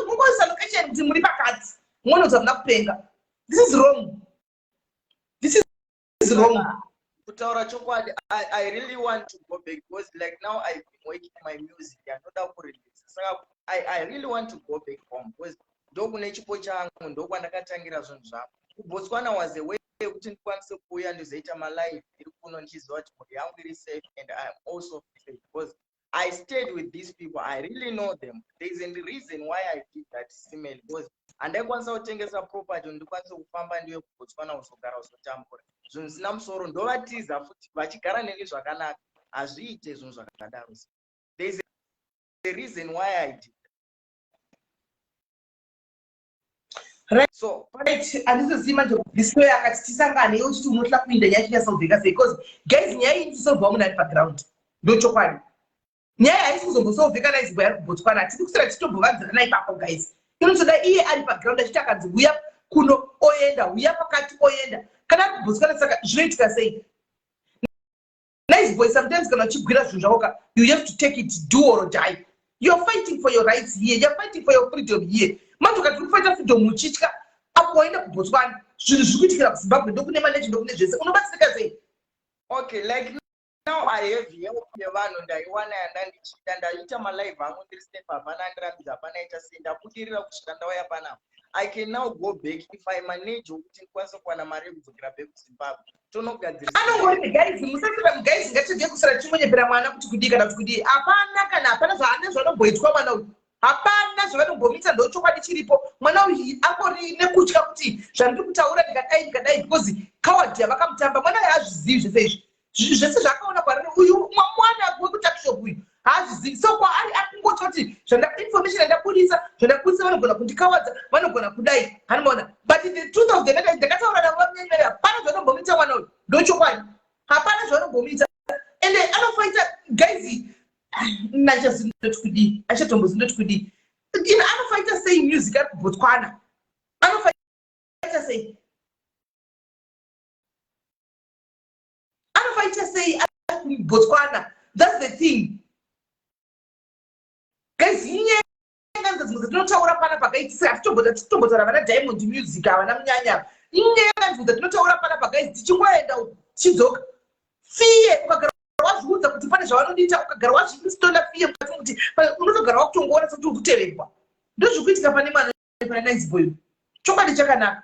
Mungoisa location kuti muri pakati, munoudza muna kupenga. This is wrong, this is wrong. Kutaura chokwadi, I really want to go back, because like now I've been working my music yanoda kurelease. Saka I really want to go back home, because ndokune chipo changu, ndokwandakatangira zvinhu zvangu. KuBotswana was a way yekuti ndikwanise kuuya ndizoita malive iri kuno, ndichiziva kuti mhuri yangu iri safe and I am also safe, because I stayed with these people. I really know them. There is a reason why I did that, simel, because handaikwanisa kutengesa property ndikwanise kufamba ndiye kuBotswana kuzogara, kuzotambura zvinhu zvisina musoro, ndovatiza futi vachigara neni zvakanaka. Hazviite zvinhu zvakadaro. There is a reason why I did. So right, handizozivi manje. This way akati tisangane, iwe uchiti unotla kuinda, nyaya chinyasolveka sei? Because guys, nyaya iyi inosolvwa munhu ari paground, ndochokwadi. Nyaya haisi kuzombosolveka naizibwa yari kuBotswana. Hatidi kusira titombovanzirana ipapo, guys. Inotoda iye ari paground, achiti akanzi uya kuno, oenda, uya pakati, oenda. Kana ari kuBotswana, saka zvinoitika sei? Nice Boy, sometimes kana uchigwira zvinhu zvako ka, you have to take it, do or die. You're fighting for your rights here, you're fighting for your freedom here. Manje ukati uri kufaita freedom uchitya, apo waenda kuBotswana, zvinhu zviri kuitikira kuZimbabwe, ndokune maneji, ndokune zvese, unobatsirika sei? Okay, like now I have help yevanhu ndaiwana yandandichida. Ndaita malive angu ndiri safe, hapana andirambidza, hapana ita sei. Ndabudirira kusvika ndauya panapa. I can now go back if I manage kuti ndikwanise kuwana mari yekudzokera back kuZimbabwe, tonogadzirisa. Anongori, guys, musasira, guys, ngatirege kusira chingonyepera mwana kuti kudii kana kuti kudii. Hapana, kana hapana zvaane zvanoboitwa mwana uyu, hapana zvavanombomisa, ndochokwadi chiripo. Mwana uyu angori nekutya kuti zvandiri kutaura, ndikadai, ndikadai, because coward yavakamutamba. Mwana uyu haazvizivi zvese izvi. Zvese zvaakaona kwariri uyu mwana wekutuckshop uyu haazvizivi. So kwaari akungotya kuti information yandabudisa, zvandabudisa, vanogona kundikawadza, vanogona kudai, hanomaona. But the truth of the matter, ndakataura navo vamunyanyivai, hapana zvanombomita mwana uyu, ndochokwadi, hapana zvanombomita. Ende anofaita, guys, nachazi ndoti kudii, achatombozi ndoti kudii. Ine anofaita sei music ari kuBotswana? Anofaita sei? Anofaita sei ari kuBotswana? That's the thing, guys. Inyaya dzimwe dzatinotaura pana pakaitisa, hatitombotaura vana Diamond Music, havana Munyanya. Inyaya dzimwe dzatinotaura pana paguys, tichingoenda uku tichidzoka. Fear, ukagara wazviudza kuti pane zvavanodiita, ukagara wazviinstola fear mukati mekuti unotogara wakutongoona sekuti uri kuteverwa. Ndozvikuitika pane mwana, pana Nice Boy. Chokwadi chakanaka,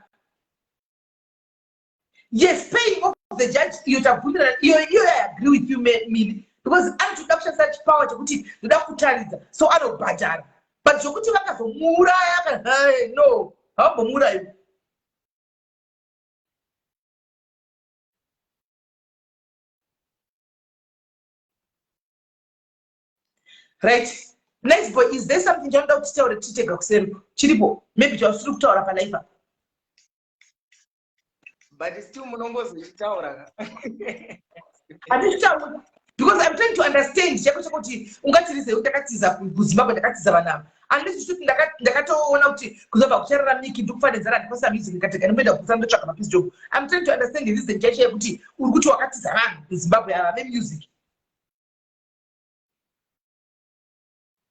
yes, paying off the judge, iyo tabvumirana iyo. Iyo I agree with you, Mini, because anotoda kushandisa chipower chekuti ndoda kutaridza, so anobhadhara. But zvokuti vakazomuuraya, no, havambomuurayi. Right, Nice Boy, is there something chaunoda kuti titaure titega kuseri chiripo, maybe chausiri kutaura palive? But still munongozochitaura ka. Handizvitauri because I'm trying to understand chako chekuti ungatirizei kuti ndakatiza kuZimbabwe, ndakatiza vanhu ava. Unless uchiti ndakatoona kuti kuzobva kuchararamiki, ndikufanedzana, ndikosa music, ndikatega ndimboenda kusa ndotsvaga mapiece job. I'm trying to understand the reason chaicho yekuti uri kuti wakatiza vanhu kuZimbabwe ava vemusic,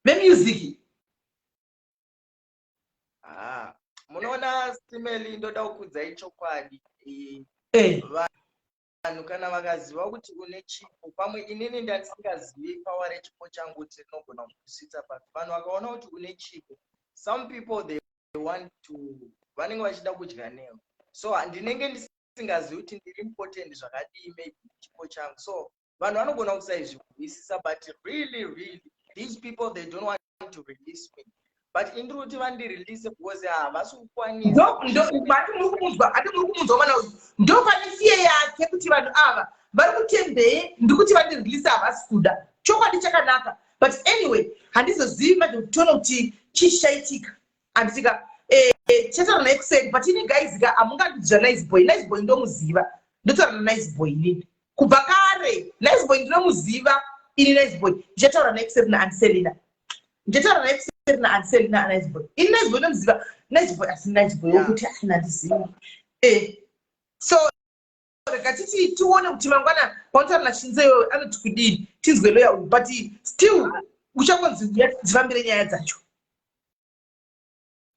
vemusic. Ah, munoona, Simeli, ndoda kukudzai chokwadi. Vanhu kana vakaziva kuti une chipo, pamwe inini ndandisingazivi power rechipo changu kuti rinogona kusvitsa papi. Vanhu vakaona kuti une chipo, some people, they want to, vanenge vachida kudya newe. So ndinenge ndisingazivi kuti ndiri important zvakadii maybe chipo changu, so vanhu vanogona kusaizvihwisisa. But really, really, these people, they don't want to release me, but indiri kuti vandirelease because havasi kukwanisa. Ati muri kumunzwa? Ati muri kumunzwa mwana uyu? Ndo pane fear yake kuti vanhu ava vari kutembei, ndikuti vandirelease, havasi kuda. Chokwadi chakanaka, but anyway, handizozivi manje kuti tione kuti chii chichaitika. Handitika chataura naye kuseri. But ini guys ka, hamungandidzva Nice Boy. Nice Boy ndomuziva, ndotaura naNice Boy inini kubva kare. Nice Boy ndinomuziva ini. Nice Boy ndichataura naye kuseri naAnselina, ndichataura naye kuseri naAnselina. Nice Boy, ini Nice Boy ndomuziva. Nice Boy, asi Nice Boy wokuti asina ndizivi. So rega titi tione kuti mangwana paunotaura naChinzeyo anoti kudini, tinzwe loya uyu. But still uchangonzi uya dzifambire nyaya dzacho,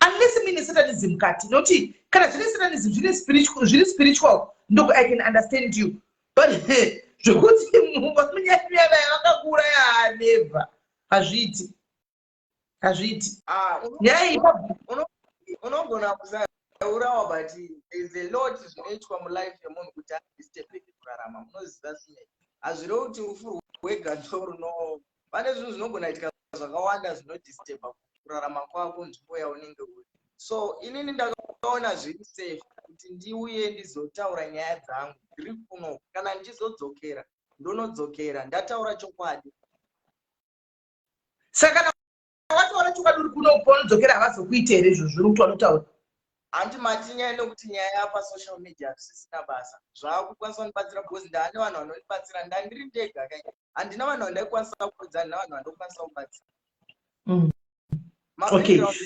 unless muine satanism mukati, nokuti kana zvine satanism, zvine spiritual, zviri spiritual, ndoko I can understand you. But zvekuti munyanyana yavakakuuraya, never, hazviiti, hazviiti. Ah, nyaya iyi unogona kusaurawa, but there's a lot zvinoitwa mulife yemunhu kuti adisturbeke kurarama. Munoziva sei, hazvirevi kuti rufu rwega ndo runo. Pane zvinhu zvinogona itika zvakawanda zvinodisturba kurarama kwako, nzvimbo yaunenge uri. So inini ndakaona zviri safe kuti ndiuye ndizotaura nyaya dzangu ndiri kuno. Kana ndichizodzokera, ndonodzokera ndataura chokwadi. Saka kana wataura chokwadi uri kuno, paunodzokera havazokuita here izvozvo uri kuti wanotaura? Handi mati nyaya nekuti nyaya yapasocial media hazvisisina basa, zvaakukwanisa kundibatsira because ndaane vanhu vanondibatsira. Ndandiri ndega kai, handina vanhu vandaikwanisa kuudza, handina vanhu vandokwanisa kubatsira. Mabackground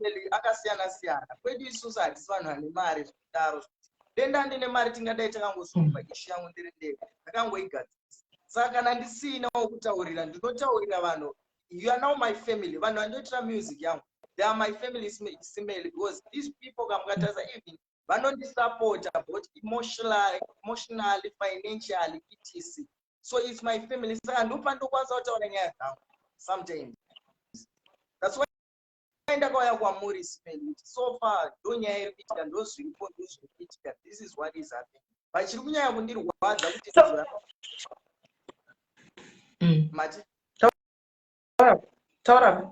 edu akasiyana siyana. Kwedu isusu hatisi vanhu vane mari zvekudaro. Denda ndine mari, tingadai takangosolva issue yangu ndiri ndega, ndakangoigadzisa. Saka kana ndisina wokutaurira, ndinotaurira vanhu. You are now my family. Vanhu vandoitira music yangu, they are my family, Simeli, because these people, kamukatarisa, even vanondisapota both emotionally, financially, etc. So it's my family. Saka ndopandokwanisa kutaura nyaya dzangu sometimes. That's why ndakauya kwamuri, Simeli, kuti so far ndo nyaya iri kuitika, ndo zviripo, ndo zviri kuitika. This is what is happening, but chiri kunyanya kundirwadza kuti mati Taura.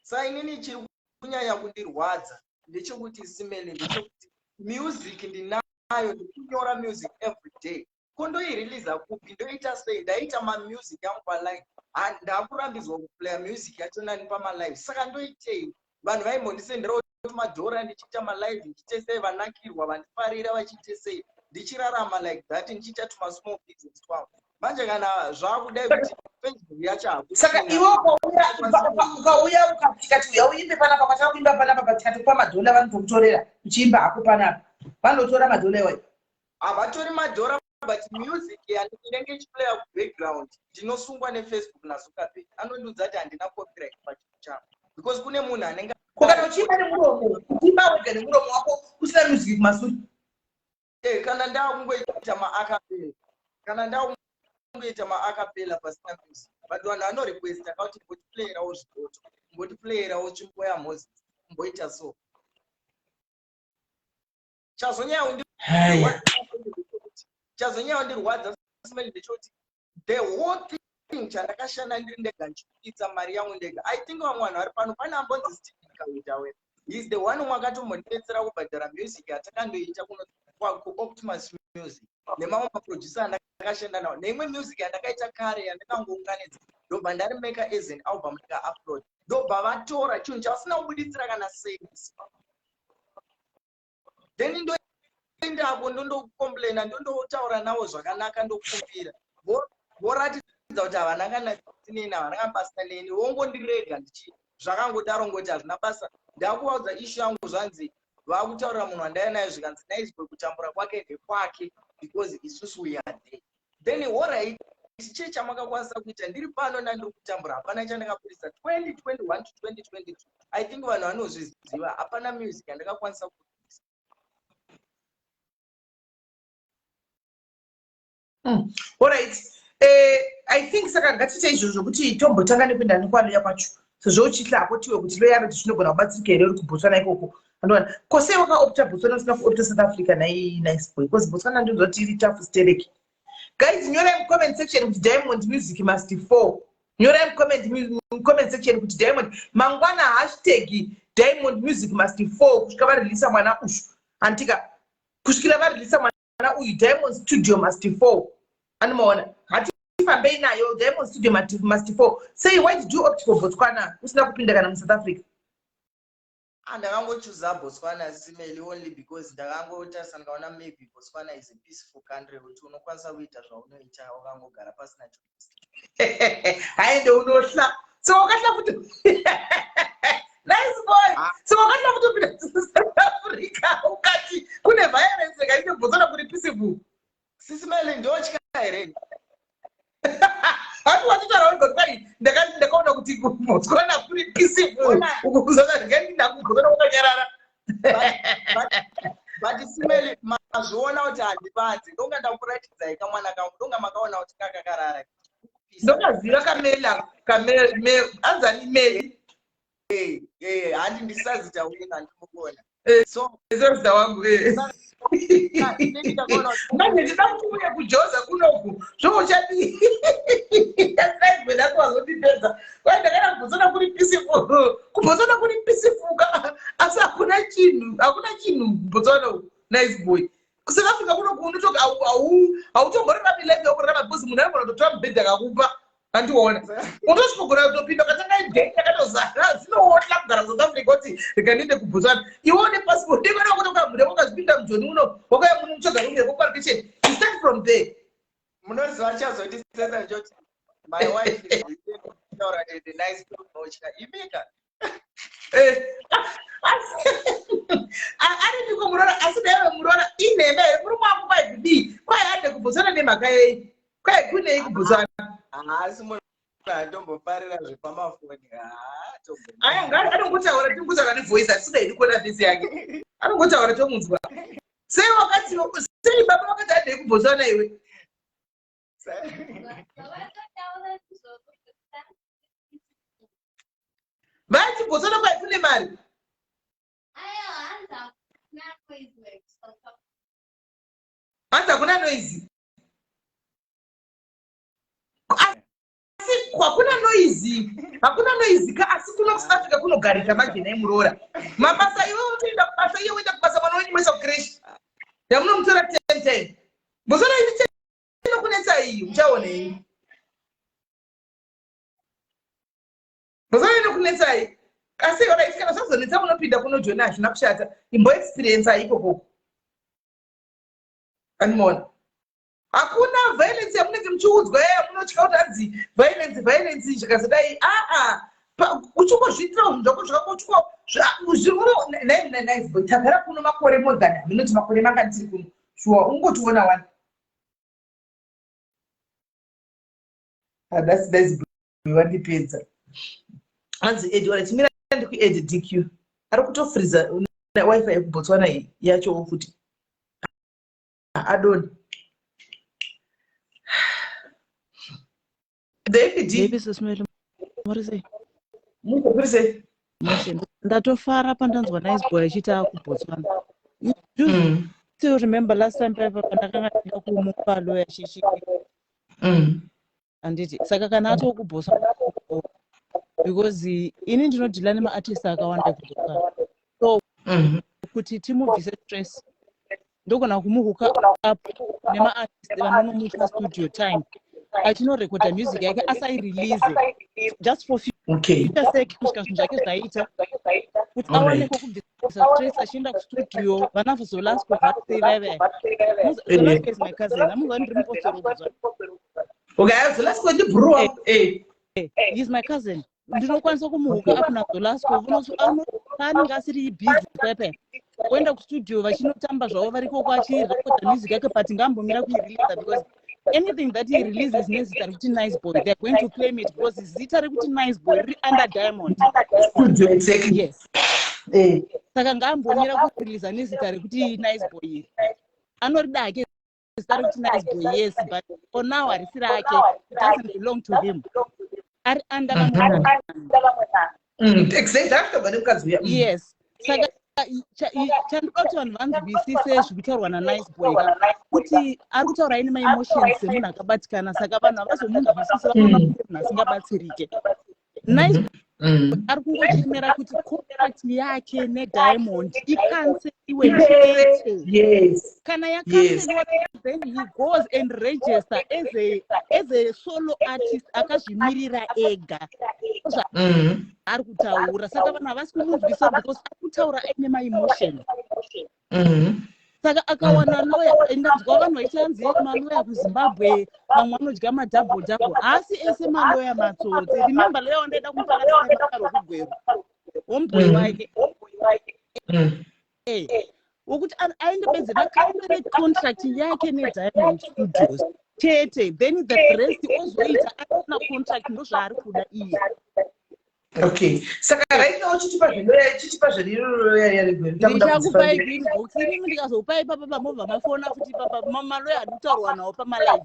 Sa inini chiri kunyanya kundirwadza ndechekuti, Simeli, ndechekuti music ndinayo, ndikunyora music every day. Ko ndoireleasa kupi? Ndoita sei? Ndaita mamusic yangu palive, ndakurambidzwa kuplaya music yacho nani pamalive. Saka ndoitei? Vanhu vaimbondisenderawo madhora ndichiita malive, ndichiite sei, vanakirwa, vandifarira, vachiite sei, ndichirarama like that, ndichiita tumasmall business twangu. Manje kana zvakudai kuti Facebook yacho Saka iwe ukauya tikati uya uimbe panapa, kwataka kuimba panapa, tikatopa madhola, vanotokutorera uchiimba hako panapa, vanotora madhola iwayo? Havatori madhora, but music inenge ichiplaya kubackground, ndinosungwa neFacebook naZuckerberg. Anondiudza kuti handina copyright pachinhu changu because kune munhu anenge Kana uchiimba nemuromo, uchiimba wega nemuromo wako usina music kumasure? Kana ndakungoita maacapella, kana ndakungoita maacapella pasina music, but vanhu vanorequesta kauti mbotiplayerawo zvigoto, mbotiplayerawo Tsvimbo yaMoses, mboita. So chazonyanya kundirwadza, Simeli, ndechekuti the whole thing chandakashanda ndiri ndega, ndichibuditsa mari yangu ndega. I think vamwe vanhu vari pano, pane ambonzi Stephen Kawitawe, he is the one umwe akatombondibetsera kubhadhara music yatakandoita kuOptimus. music nemamwe maproducer andakashanda nawo, neimwe music yandakaita kare yandakangounganidza, ndobva ndarimeka as an album, ndikaupload, ndobva vatora chinhu chavasina kubuditsira kana sense. Then ndoendako, ndondocomplaina, ndondotaura navo zvakanaka, ndokumbira, voratidza kuti havana kana neni, havana kana basa neni, vongondirega ndichi zvakangodaro, ngoti hazvina basa. Ndakuvaudza issue yangu, zvanzi vakutaurira munhu wandaiya naye, zvikanzi Niceboy kutambura kwake ndekwake because isusu we are there. Then alright, chii chamakakwanisa kuita ndiri pano nandiri kutambura? Hapana chandakabudisa 2021 to 2022. I think vanhu vanozviziva, hapana music yandakakwanisa kubudisa. Alright, I think saka ngatiite izvozvo kuti tombotanga nekuenda nekwaLoya kwacho, sezvo uchitla hako tiwe kuti Loya anoti zvinogona kubatsirika here uri kuBotswana ikoko. Andoona ko sei wakaopta Botswana usina kuopta South Africa nai Nice Boy? Because Botswana ndinzwa kuti iri tafu stereki. Guys, nyorai mucomment section kuti Diamond Music must fall. Nyorai mucomment section kuti Diamond mangwana, #DiamondMusicMustFall, kusvika vareleasa mwana ushu, handitika? Kusvikira vareleasa mwana uyu, Diamond Studio must fall. Anomaona, hatifambei nayo. Diamond Studio must fall. Sei, why did you opt for Botswana usina kupinda kana muSouth Africa? Ah, ndakangochuza Botswana simeli only because ndakangotarisa, ndikaona maybe Botswana is a peaceful country kuti unokwanisa kuita zvaunoita wakangogara pasina. Haende unohla, so wakahla futi, Nice Boy. Ah. So wakahla futi upinda South Africa ukati kune violence, kaite Botswana kuri peaceful. Sisimeli, ndotya here? Hati watotaura uri kwai ndakaona kuti Botswana kuri peaceful. Ona. Saka ndikaenda kuBotswana kwakanyarara. But simeli, mazviona kuti handivanzi, ndonga ndakuratidzai kamwana kangu, ndonga makaona kuti kakakarara. Ndokaziva kamela anzani Meli. Handi ndisazita wena, handimukuona. So sezita wangu. Inini ndakaona kuti Manje ndida kuti uye kuJoza kunoku, zvouchadii? Asaibwedako wazondipedza kwai ndakaenda kuBotswana kuri peaceful. KuBotswana kuri peaceful ka, asi hakuna chinhu, hakuna chinhu kuBotswana uku, Nice Boy. KuSouth Africa kunoku unotoka hautomborarami life yakurarama because munhu anogona kutotora mubhedha akakupa, andiona unotosvikogona kutopinda ukatanga idheni yakatozara zinootla kugara South Africa kuti rega ndiende kuBotswana. Iwe une passport ndikona kuti ukabuda wakazvipinda mujoni uno, wakauya muno mutsvaga room yako qualification, you start from there. Munoziva chazondisetsa choti my wife is taura the Nice unotya imika. Aripiko muroora? Asi daiwe muroora inhema here? Murume wako kwai kudii? Kwai ade kuBotswana nemhaka yei? Kwai kunei kuBotswana? Haasi munhu atombofarira zvepamafoni. Aya ngari anongotaura, tingotaura nevoice, hatisida hedu kuona face yake, anongotaura tomunzwa. Sei wakati, sei baba vakati adei kuBotswana iwe? Vaiti Botswana kwai kune mari. Hanzi hakuna noise, asi hakuna noise, hakuna noise ka. Asi kuno kuSouth Africa kunogarika manje nhai muroora. Mabasa, iwe utoenda kubasa, iye uenda kubasa, mwana wenyu moisa kucreche yamunomutora 10 10. Botswana ini inokunetsa iyi, uchaonei? Botswana inokunetsai, asi alright, kana zvazonetsa munopinda kuno joni, hazvina kushata, imboexperience ikokoko, animona hakuna violence yamunenge muchiudzwa yaya munotya kuti hanzi violence, violence zvikazodai. Aa, uchingozviitira zvinhu zvako zvako uchiko. Tagara kuno makore more than haminoti makore mangani tiri kuno, shuwa ungotiona wani. That's wandipedza. Hanzi ed ora chimira ndikued DQ ari kutofriza WiFi yekuBotswana yachowo futi adoni David. Baby Sismeli, muri sei? Muri sei? Mushe, ndatofara pandanzwa Nice Boy achiti akuBotswana. Do you still remember last time paipa pandakanga ndida kumupa lawyer chichi? Handiti saka kana atoo kuBotswana, because ini ndinodeala nemaartist akawanda ekuBotswana, so kuti timubvise stress. Ndogona kumuhooka up nemaartist vanonomupa studio time achinorekodha music yake, asairelease just for future sake kusvika zvinhu zvake zvaita, kuti awane kwokubvisa stress achienda kustudio. Vana Zolasco vasei vaiva. Zolasco is my cousin. Amunzwa, ndiri mupostori kubva. Okay, Zolasco ndibro. Eh. He's my cousin. Ndinokwanisa kumuhooka up naZolasco. Paanenge asiri busy paipai, oenda kustudio, vachinotamba zvavo vari ikoko, achirekodha music yake, but ngaambomira kuireleasa, because anything that he releases nezita rekuti Nice Boy, they are going to claim it, because zita rekuti Nice Boy riri under Diamond. Studio, exactly. Yes. Saka ngaambomira kureleasa nezita rekuti Nice Boy iri. Anorida hake zita rekuti Nice Boy, yes, but for now harisi rake. It doesn't belong to him, ari under vamwe vanhu. Exactly, akutobva nemukadzi uya. Yes. Saka chandoda kuti vanhu vanzwisise zviri kutaurwa naNice Boy ka, kuti ari kutaura aine maemotions semunhu akabatikana, saka vanhu havazomunzwisisi, vanoona kunge munhu asingabatsirike. Nice ari kungochemera kuti contract yake neDiamond icanceliwe chete. Kana yacanceliwa, then he goes and register as a solo artist akazvimirira ega. Ari kutaura, saka vanhu havasi kumunzwisa because ari kutaura aine maemotion. Saka akawana lawyer, ndanzwa vanhu vachanzi maloya kuZimbabwe vamwe vanodya madouble double. Haasi ese maloya matsotsi. Remember lawyer wandaida kumupa kuGweru, homeboy wake, wokuti aende bedzi vacancele contract yake neDiamond Studios chete, then the rest ozoita asina contract. Ndozvaari kuda iye. Okay, saka right now chichipa zveloya, chichipa zveloya reGweru. Ndichakupai inbox inini, ndikazokupai ipapa pamovha mafona futi ipapa. Maloya adi kutaurwa nawo pamalive.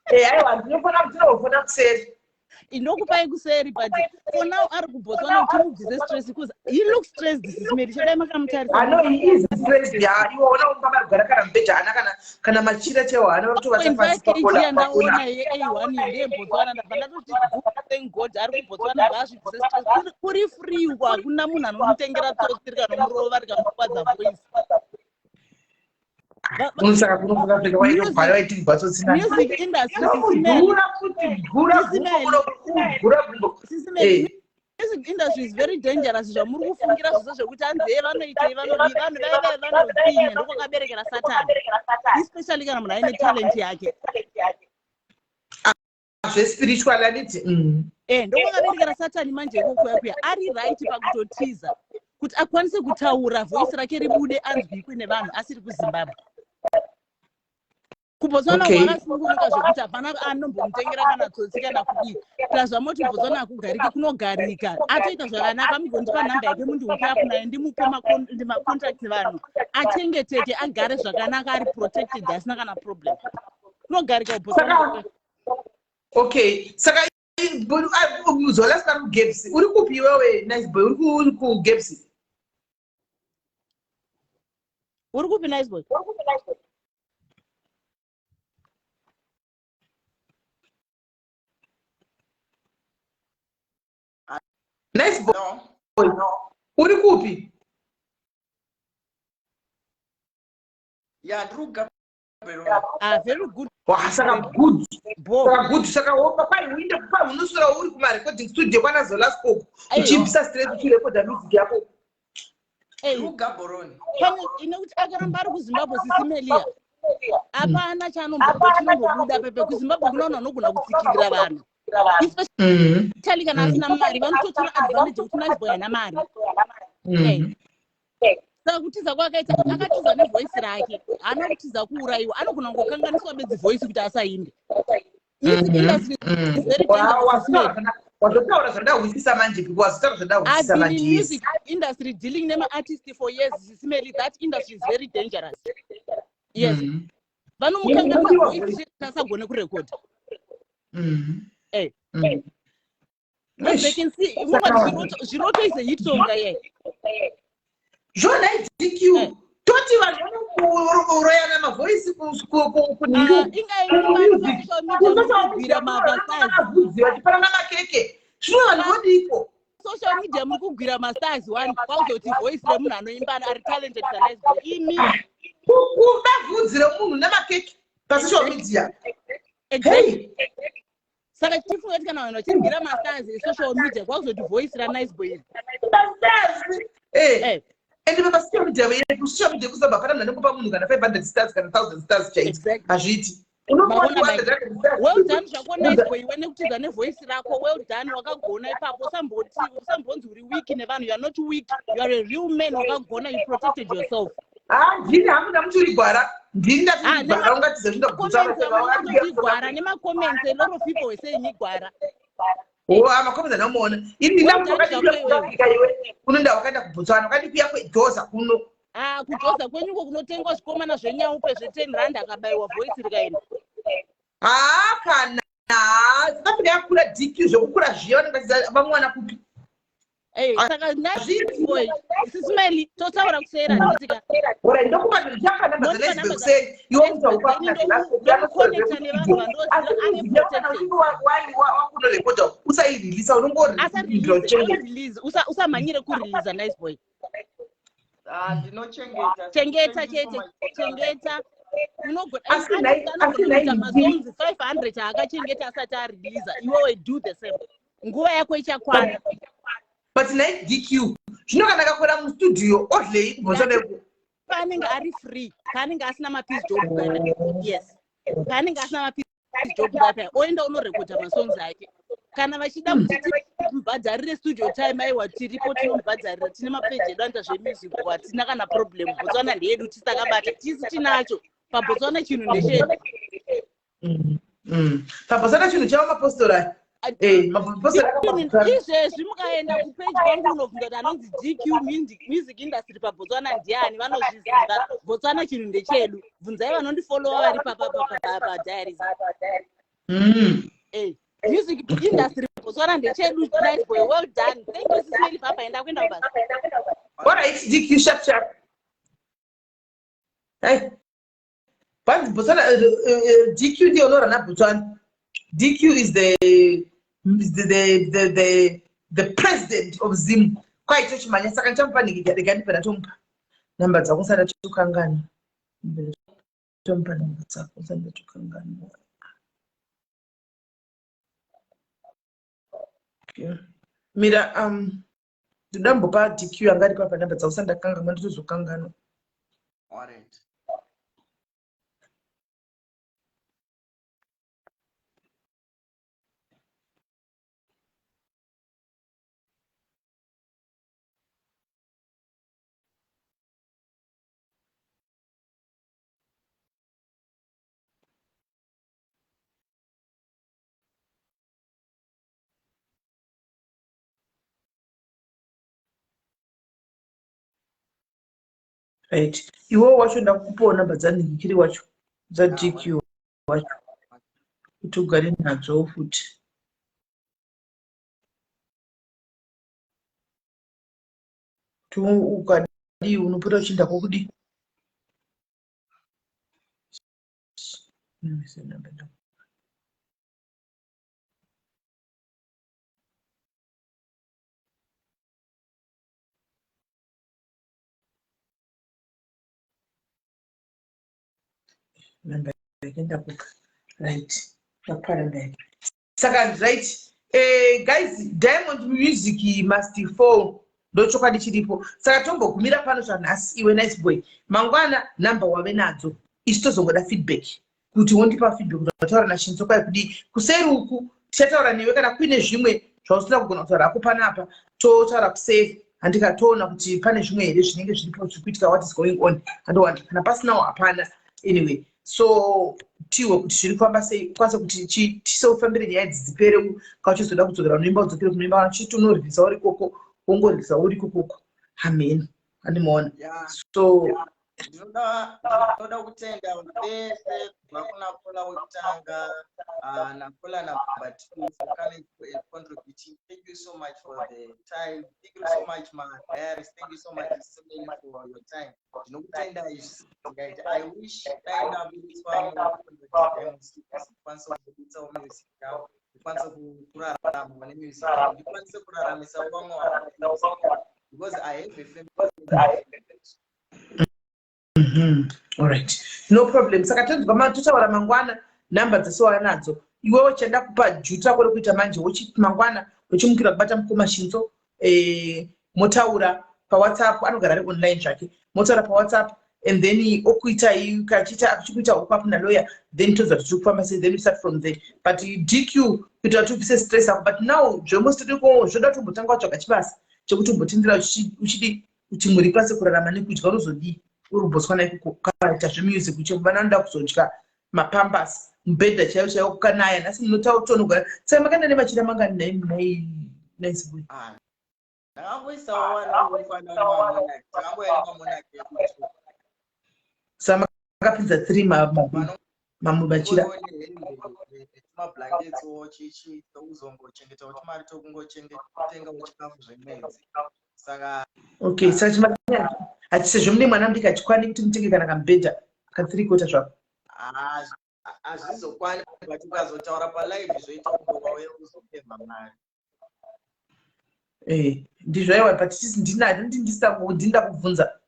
Aiwa, ndinofona, ndinofona kuseri. Indokupai kuseri, but for now ari kuBotswana kuti mubvise stress, because he looks stressed. Sis Melly, chadai makamutarisa. Ano, he is stressed. Ya, iwe ona umba varigara kana mubhedha haana kana machira chaiwo haana, vatovata pasi. 5 kg yandaona ye-A1 ndeyebotswana. Ndabva ndatoti thank God ari kuBotswana, ngaazvibvise stress. Kuri free uko, hakuna munhu anomutengera tsotsi rikanomurova, rikamukwadza voice. Saka kuno kuAfrica waitobhaya waitigwa tsotsi. Music industry, Gura futi, gura gumbo, gura gumbo. Music industry is very dangerous. Zvamuri kufungira zvose zvekuti anzi e vanoitei, vanodii, vanhu vaivai vanotsinya, ndokwakaberekera Satani, especially kana munhu aine talent yake. Zvespirituality. Ndokwakaberekera Satani manje ikokuya kuya. Ari right pakutotiza kuti akwanise kutaura, voice rake ribude, anzwikwe nevanhu asiri kuZimbabwe. KuBotswana wakasununguka zvekuti hapana anombomutengera kana tsotsi kana kudii. Plus zvamoti Botswana hakugariki, kunogarika. Atoita zvakanaka. Mugondipa nhamba yake, mundihooke up naye, ndimupe macontract, vanhu achengeteke, agare zvakanaka, ari protected, asina kana problem. Kunogarika kuBotswana. Okay, saka Zola sina kuGabs. Uri kupi iwewe, Nice Boy? Uri kuGabs? Uri kupi, Nice Boy? Nice Boy. No. Uri kupi? Ya, ndiri kuGaborone. Ah, very good. Wa, saka good. Bo. Saka good, saka wopa kwai uinde kwa unoswera uri kumarecording studio kwana Zola Scope, uchibvisa stress, uchirekodha music yako. Ndiri kuGaborone. Pane inekuti akaramba ari kuZimbabwe, Sis Melia, hapana chaanombochinombobuda pepe. KuZimbabwe kuna vanhu vanogona kutsikirira vanhu, especially kana asina mari, vanototora advantage yekuti Nice Boy haana mari. Saka kutiza kwakaita, akatiza nevoice rake, haana kutiza kuurayiwa. Anogona kungokanganiswa bedzi voice kuti asaimbe. Music industry is very dangerous, Sis Melly. Wazotaura zvandahwisisa manje, because wazotaura zvandahwisisa I've been manje. in music industry dealing nema-artist for years, Sis Melly. That industry is very dangerous. Yes. Vanomukanganisa voice chete asagone kurekodha. Because they can see. Mungati Zviroto is a hit song ye. Zvona DQ, toti vanhu vanokuroyana mavoice. Inga social media mukugwira mastars. Kunavhudzi vachipanana makeke, zvino vanhu vodiko? Social media muri kugwira mastars one, kwauzoti voice remunhu anoimba ari talented saNice Boy. Imi. Kuba vhudzi remunhu nemakeke pasocial media. Exactly. Saka tichifunga kuti kana vanhu vachiryira mastars esocial media kwakuzoti voice ranice boy iri. Mastars. Eh. Eh. Ende pasocial media vedu, social media kusaba hapana munhu anongopa munhu kana 500 stars kana 1000 stars chaidzo. Exactly. Hazviiti. Unopiwa Maona 200 Mike. stars. Well done zvako nice boy iwe nekutiza nevoice rako. Well done wakagona ipapo. Usamboti usambonzi uri weak nevanhu. You are not weak. You are a real man wakagona. You protected yourself. Ah, ndini hangu ndamuti uri gwara. Ndini ndati Ah, uri gwara ungatiza zvinda kugutsa Comments vamwe igwara nemacomments a lot of people were saying igwara. Oh, ah, macomments andamuona. Ini Well ndamuti done wakati kuya zvako iwewe. kuAfrica iwe. Unoenda wakaenda kuBotswana, wakati kuya kweJoza kuno. Ah, kujoza kwenyuko kunotengwa zvikomana zvenyaupe zve10 rand akabaiwa voice rikaenda. Haa kana South Africa yakura DQ zvekukura zviya vanenge vachiziva vamuwana kupi. Hey, saka nice boy. Sisi Meli totaura kuseri handiti ka. Ora ndokupa ndichapa namba Ndokupa dzaNice namba kuseri. Iwe dza- mutaura Nice kwa Boy, ndokuconnecta nevanhu vandoziva Asi ane video kana protected. uchinge wakunorekodha usaireleasa unongoreleasa uchengeta. Asarelease, usamhanyire kureleasa nice boy. Ah, ndinochengeta. Chengeta Thank you so chete, much. chengeta. Unogona Asi nhai- asi anogona nhai kuita ndiri- masongs 500 aakachengeta asati areleasa. Iwewe do the same. Nguva yako ichakwana. But nhai DQ zvino kana akakwira mustudio odlei kuBotswana iko. Paanenge ari free, paanenge asina mapiece job kana. Yes. Paanenge asina mapiece job paya, oenda unorekodha masongs ake. Kana vachida kuti timubhadharire studio time, aiwa tiripo tinomubhadharira, tine mapeji edu anoita zvemusic, hatina kana problem. Botswana ndeyedu tisakabata, tisu tinacho. PaBotswana chinhu ndechedu. PaBotswana chinhu chavo mapostori aya. Eh, mapostori akabhadhara. Izvezvi mukaenda kupeji kwangu unobvunza kuti anonzi DQ music industry paBotswana ndiani, vanozviziva. Botswana chinhu ndechedu. Bvunzai vanondifollowa vari padiaries. Eh, music industry Botswana ndechedu. Nice boy, well done. Thank you Sisi Meli, papa enda kuenda kubasa. All right, DQ sharp sharp. Hey. But Botswana, DQ ndiyo unorana Botswana. DQ is the president of Zim. Kwaito chimanya saka ndichamupa nhiki rega ndibve ndatomupa namba dzako usati ndatokanganwa. Ndibve ndatomupa namba dzako usati ndatokanganwa. Okay. Mira ndoda kumbopa DQ anga ari papa namba dzako usati ndakanganwa nditozokanganwa. All right. Right. Iwewe wacho ndakupawo namba dzanhikiri wacho dzaDQ wacho kuti ugare nadzo futi. Kuti ukadii unopota uchienda kwokudii? Namba ndakupa. Namba yake ndakupa. Right. Ndakupa namba yake. Saka right. Guys, Diamond Music must fall. Ndochokwadi chiripo. Saka tombogumira pano zvanhasi iwe nice boy. Mangwana namba wave nadzo. Isu tozongoda feedback. Kuti wondipa feedback kuti wataura naChinzo kwai kudii. Kuseri uku tichataura newe kana kuine zvimwe zvausina kugona kutaura hako panapa totaura kuseri. Handikatoona kuti pane zvimwe here zvinenge zviripo zviri kuitika, what is going on. Handowanda kana pasinawo hapana. Anyway, so tiwe kuti zviri kufamba sei ukwanise kuti tiseufambire nyaya idzi dzipere kana uchizoda kudzokera unoimba udzokere kunoimba kana uchiti unorwisa uri koko wongorwisa uri kokoko hameno handimaona. Yeah. So Ndinoda kutenda vese kubva kuna caller wekutanga nacaller number 2 for coming and contributing. Thank you so much for the time. Thank you so much, my diaries. Thank you so much, Simeli, for your time. Ndinokutenda izvi. I wish dai ndaburitswa ndikwanisa kubuditsawo music yavo, ndikwanise kurarama nemusic yavo, ndikwanise kuraramisawo vamwe vanhu because I have a family. Alright, no problem. Saka tonzwa totaura mangwana number dzese wanadzo. Iwewe chanda kupa juta rako rekuita manje wochi mangwana wochimukira kubata mukoma Shinso eh, motaura paWhatsApp anogara ari online zvake. Motaura paWhatsApp and then okuita kachiita achikuita hook up nalawyer then toziva kuti tiri kufamba sei then we start from there. But DQ kuitira kuti ubvise stress yako but now zvemost zvoda kuti umbotanga watsvaga chibasa chekuti umbotendera uchidi kuti mhuri ikwanise kurarama nekudya unozodii uri kuBotswana ikoko ukaita zvemusic uche vana vanoda kuzodya mapambas mubhedha chaiwo chaiwo kukanaya nhasi munotatonogara saka makaenda nemachira mangani nhai nhai nice boy? Ah, ndakangoisawo vana vofanana mamonaki, takangoya nemamonaki edu. Saka makapinza 3 mamwe machira? Mablankets o chichi tokuzongochengetawo tumari tokungotengawo chikafu zvemwedzi saka. Okay, saka chimari hachisezvo mune mwana mudiki hachikwani kuti mutenge kana kamubhedha ka 3 quarter zvako? Ah, hazvizokwani but ukazotaura palive zvoita kunge wauya kuzopemha mari. Eh, ndizvo aiwa, but ndinacho ndinda kubvunza.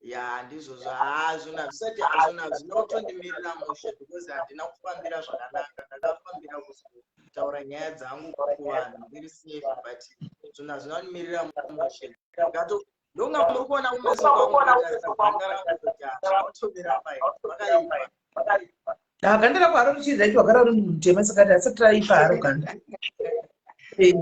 Ya, ndizvo zvazvo hazvisati zvinhu hazvina kutondimirira mushe because handina kufambira zvakanaka. Ndakafambira kuzotaura nyaya dzangu kuvanhu very safe, but zvinhu hazvina kundimirira mushe. Ndonga muri kuona kumeso kwangu kutarisa ganda rangu kuti hazvina kutomira pai vakaipa. Ah, ganda rako haro richiri racho wagara uri munhu mutema saka asati raipa haro ganda. Eh,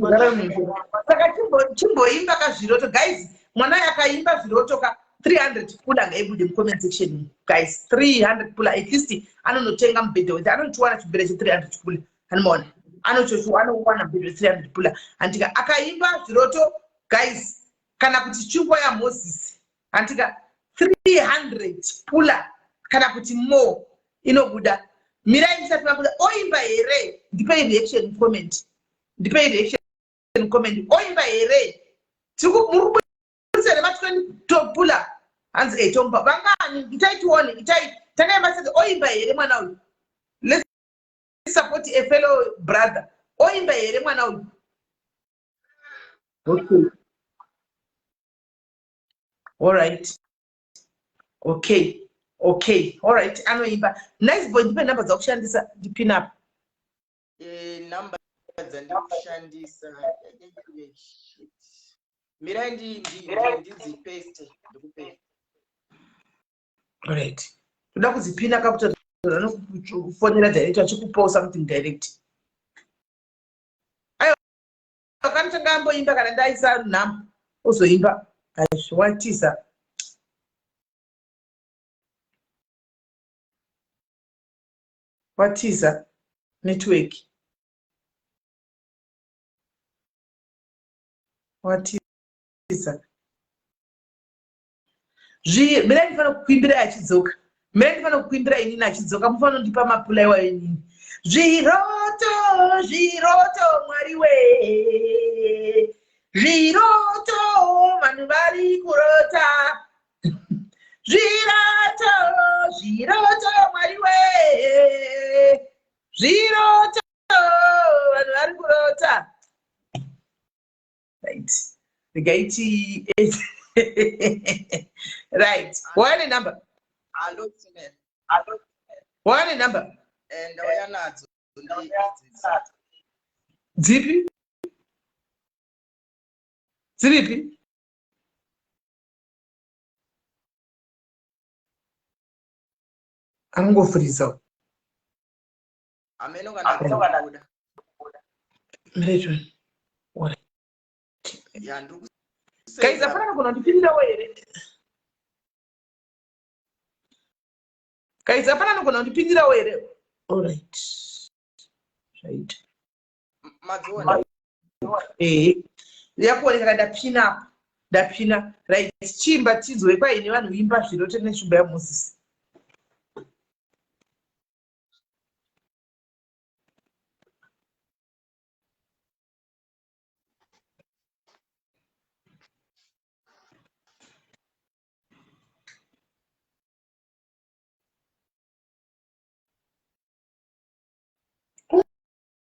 wagara uri munhu mutema. Saka chimboimba ka zviroto guys. Mwana akaimba zviroto ka 300 pula ngaibude mucomment section guys. 300 pula at least anonotenga mubhedha wete anochiwana chibhedha che 300 pula anomaona anochocho anowana mubhedha we 300 pula handika akaimba zviroto guys kana kuti tsvimbo yaMoses handika 300 pula kana kuti more inobuda. Mirai musati mabuda. Oimba here? Ndipei reaction comment, ndipei reaction comment. Oimba here? Tiri muri kubudisa here ma20 pula? Hanzi ei tomupa vangani? Itai tione, itai tangai maseke. Oimba here mwana uyu? Let's support a fellow brother. Oimba here mwana uyu? Okay, alright, okay, alright, anoimba. Nice boy, ndipe namba dzakushandisa ndipin up. Eh, namba dzandiri kushandisa, shit. Mirai ndidzipaste ndikupe. Alright, toda kudzipina kakuti anokufonera direct achikupawo something direct. Aiwa, kanotanga amboimba kana ndaisa nhamba ozoimba. Aizviwatiza watiza network, watiza. Mirai ndifanira kukuimbirai achidzoka. Mirai ndifanira kukuimbirai inini achidzoka. Mufanira kundipa mapula iwayo inini. Zviroto, zviroto, Mwari we, zviroto, vanhu vari kurota zviroto, zviroto, Mwari we, zviroto, vanhu vari kurota. Right, regai ti right wane number. Hallo, Tine. Wane number. Eh, ndauya nadzo ndidzidzi. Dzipi? Dziripi? Anongofuriza. Hameno kana dzinobuda. Mirai. Ya, ndiri Guys, hapana kugona kundipindirawo here? Guys, hapana anogona kundipindirawo here? Alright, right. Madziona? Ehe, yakuoneka ka ndapina apa, ndapina. Right, chimba tinzwe kwaine vanhu imba zviroto netsvimbo yaMoses.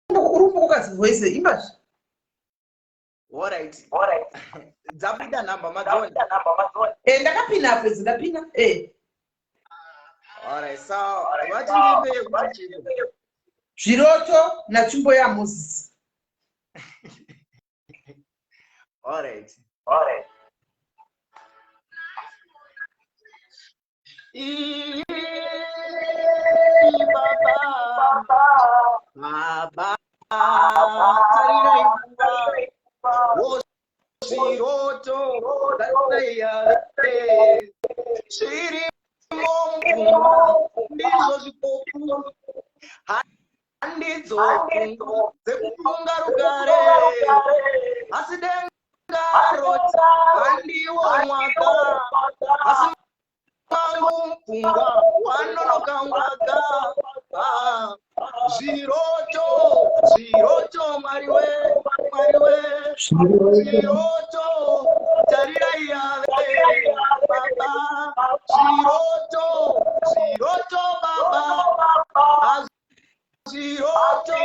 Uri kumbokazi voice imbazve. Alright. Dzabuda nhamba madziona. Eh, ndakapina apo idzi ndapina. Eh. Alright. So vati ndipe kuti chii? Zviroto natsvimbo yaMoses. Alright. Baba, baba, tarirai nguva, zviroto, tarirai yave, zvirimo mupfungwa, ndizvo zvikoku, handidzo pfungwa dzekufunga rugare, asi denga roti handiwo mwaka, asi mangu pfungwa wanonoka ngwaka. Ah, zviroto, zviroto, Mwari we, Mwari we, zviroto, tarirai yave, baba, zviroto, zviroto, baba. Ah, zviroto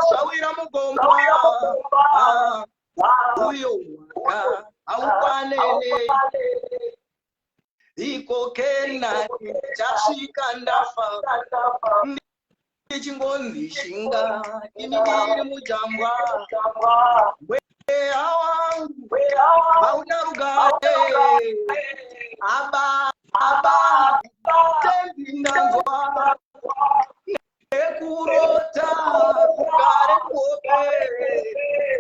zvawira mugomba. Ah, uyo mwaka haukwanene iko Kenani chasvika ndafa ndichingonzi shinga ini ndiri mujambwa mweya wangu hauna rugare aba aba tenzi ndanzwa nekurota rugare kuhope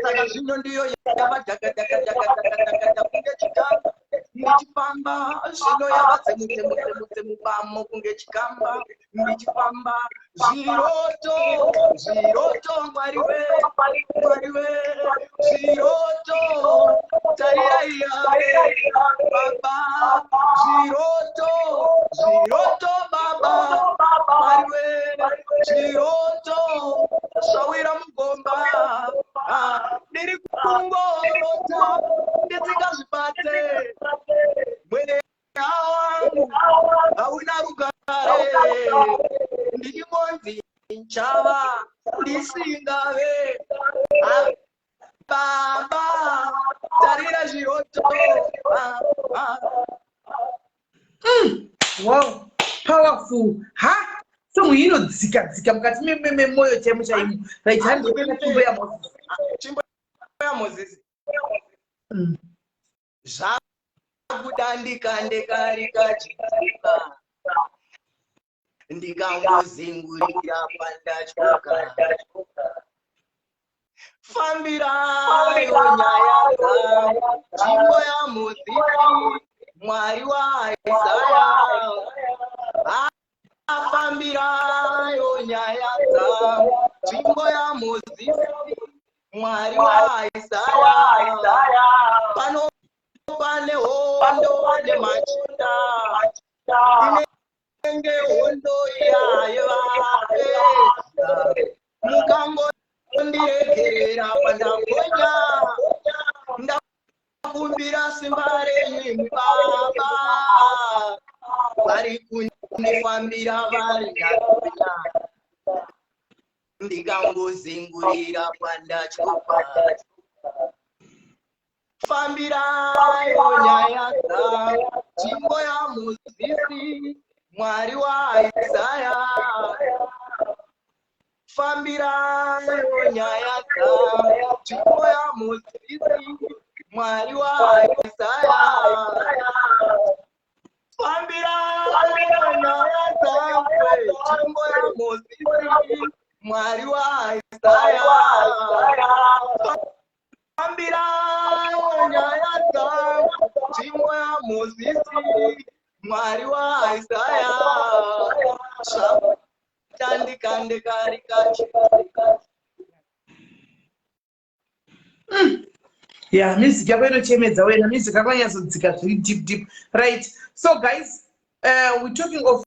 saka zvino ndiyo yava dhaka dhaka dhaka dhaka dhaka dhaka kunge chikamba ndichifamba zvino yava dzemu dzemu dzemu dzemu bamo kunge chikamba ndichifamba zviroto zviroto Mwari we Mwari we zviroto tarirai yave baba zviroto zviroto baba Mwari we zviroto zvawira mugomba. Ah, ndiri kungorota ndisingazvibate mweya wangu hauna rugare ndichingonzi nchava ndisingave. Ah, baba tarira zviroto. Ah, ah. Wow, powerful. Ha, song iyi inodzika dzika mukati memwoyo chaimo chaimo. Right, handikuenda tsvimbo yaMoses. Tsvimbo yaMoses. Zvakuda ndikande kari kachidziva ndikangozingurira pandatyoka fambirayo nyaya dzangu tsvimbo yaMozisi Mwari waIsaya afambirayo nyaya dzangu tsvimbo yaMozisi Mwari waIsaya pano pane hondo nemachinda inenge hondo yaiva mukangondiregerera pandagonya ndakumbira simba renyu imi baba vari kundifambira vari ndagonya ndikangozingurira pandatyoka fambirayo nyaya dzangu tsvimbo yaMozisi Mwari waIsaya fambirayo nyaya dzangu tsvimbo yaMozisi Mwari waIsaya fambirayo nyaya dzangu tsvimbo yaMozisi Mwari waIsaya fambirayo nyaya dzangu tsvimbo yaMozisi Mwari waIsaya zvakutandikande kari kachi Ya, music yako inochemedza wena, music yako yanyatsodzika zviri deep deep. Right, so guys, we're talking of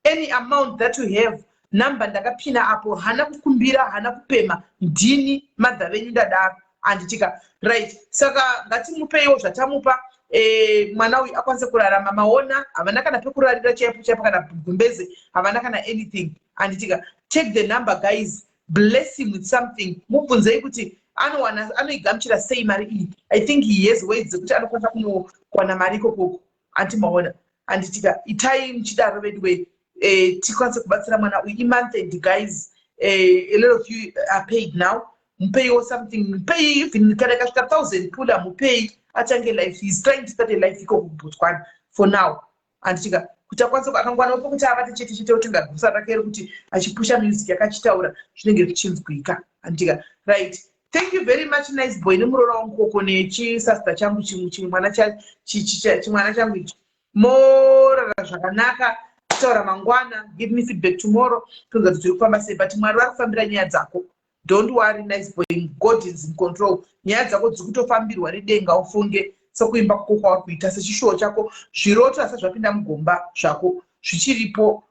any amount that you have. Number ndakapina apo, hana kukumbira, hana kupema, ndini madha venyu ndadaro anditika. Right, saka ngatimupeiwo zvatamupa mwana uyu akwanise kurarama. Maona havana kana pekurarira chaipo chaipo, kana gumbeze havana kana anything anditika. Take the number, guys, bless him with something. Mubvunzei kuti Anowana, anoigamuchira sei mari iyi? I think he has ways dzekuti anokwanisa kunowana mari ikokoko. Andimaona, handitika? Itai muchidaro veduwe, tikwanise kubatsira mwana uyu. Imonth end, guys. A lot of you are paid now. Mupeiwo something, mupei even kana ikasvika 1000 pula, mupei atange life. He is trying to start a life ikoko kuBotswana for now, handitika? Kuti akwanise, akangwanawo pokuti avate chete chete, otenga gusa rake rekuti achipusha music, yakachitaura zvinenge zvichinzwika, handitika? Right, thank you very much, Nice Boy nemuroora wangu koko nechisasta changu, chimwana changu ichi. Morara zvakanaka. Taura mangwana, give me feedback tomorrow, tonza kuti tiri kufamba sei. But Mwari vari kufambira nyaya dzako. Don't worry, Nice Boy, God is in control. Nyaya dzako dziri kutofambirwa nedenga. Ufunge sekuimba kwako kwauri kuita, sechishuwo chako, zviroto asi zvapinda mugomba zvako zvichiripo.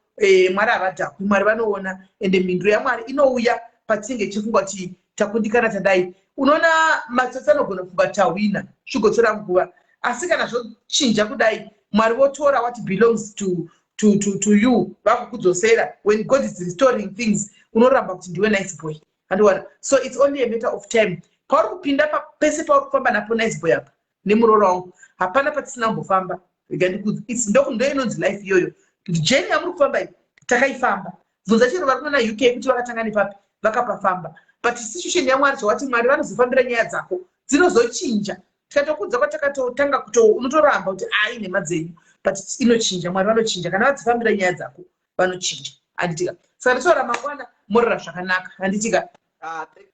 Mwari havadhakwi, Mwari vanoona, ende mhinduro yaMwari inouya patinenge tichifunga kuti takundikana, tadai. Unoona, matsotsi anogona kufunga tahwina, zvigotora nguva, asi kana zvochinja kudai, Mwari votora what belongs to you, vakukudzosera. When God is restoring things, unoramba kuti ndiwe Nice Boy, andiwana? So it's only a matter of time. Pauri kupinda pese pauri kufamba napo, Nice Boy, apa nemuroora wangu, hapana patisina kumbofamba. Rega ndikudze, ndo inonzi life iyoyo. Journey yamuri kufamba iyi takaifamba. Bvunza chero vari kuna UK kuti vakatanga nepapi, vakapafamba. But situation yaMwari, zvawati Mwari vanozofambira nyaya dzako, dzinozochinja. Tikatokudza kwatakatotanga kuto, unotoramba kuti ai, nhema dzenyu, but inochinja. Mwari vanochinja kana vadzifambira nyaya dzako, vanochinja, handitika? Saka nditaura mangwana. Morora zvakanaka, handitika? Ah, thank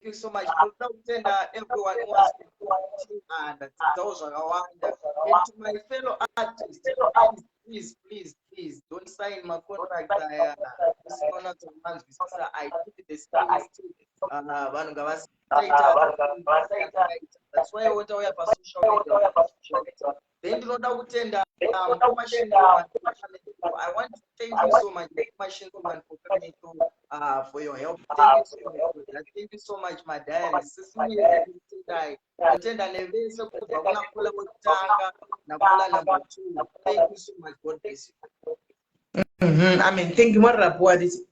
you so much. Tinoda kutenda everyone who has been supporting. Ndadzidzawo zvakawanda. And to my fellow artists, please, please, please, please don't sign macontract aya usina kunatsomanzwisisa. I did the same mistake. Vanhu ngavasaita. That's why wotauya pasocial media. Then ndinoda kutenda Mukoma Shindoman for coming through. I want to thank you so much, Mukoma Shindoman, for coming through, for your help. Thank you so much for that. Thank you so much, my diary. Sisimire, ndotenda nevese kubva kuna kula wekutanga nakula number two. Thank you so much. God bless you. Amen. Thank you. Morora poa, handiti?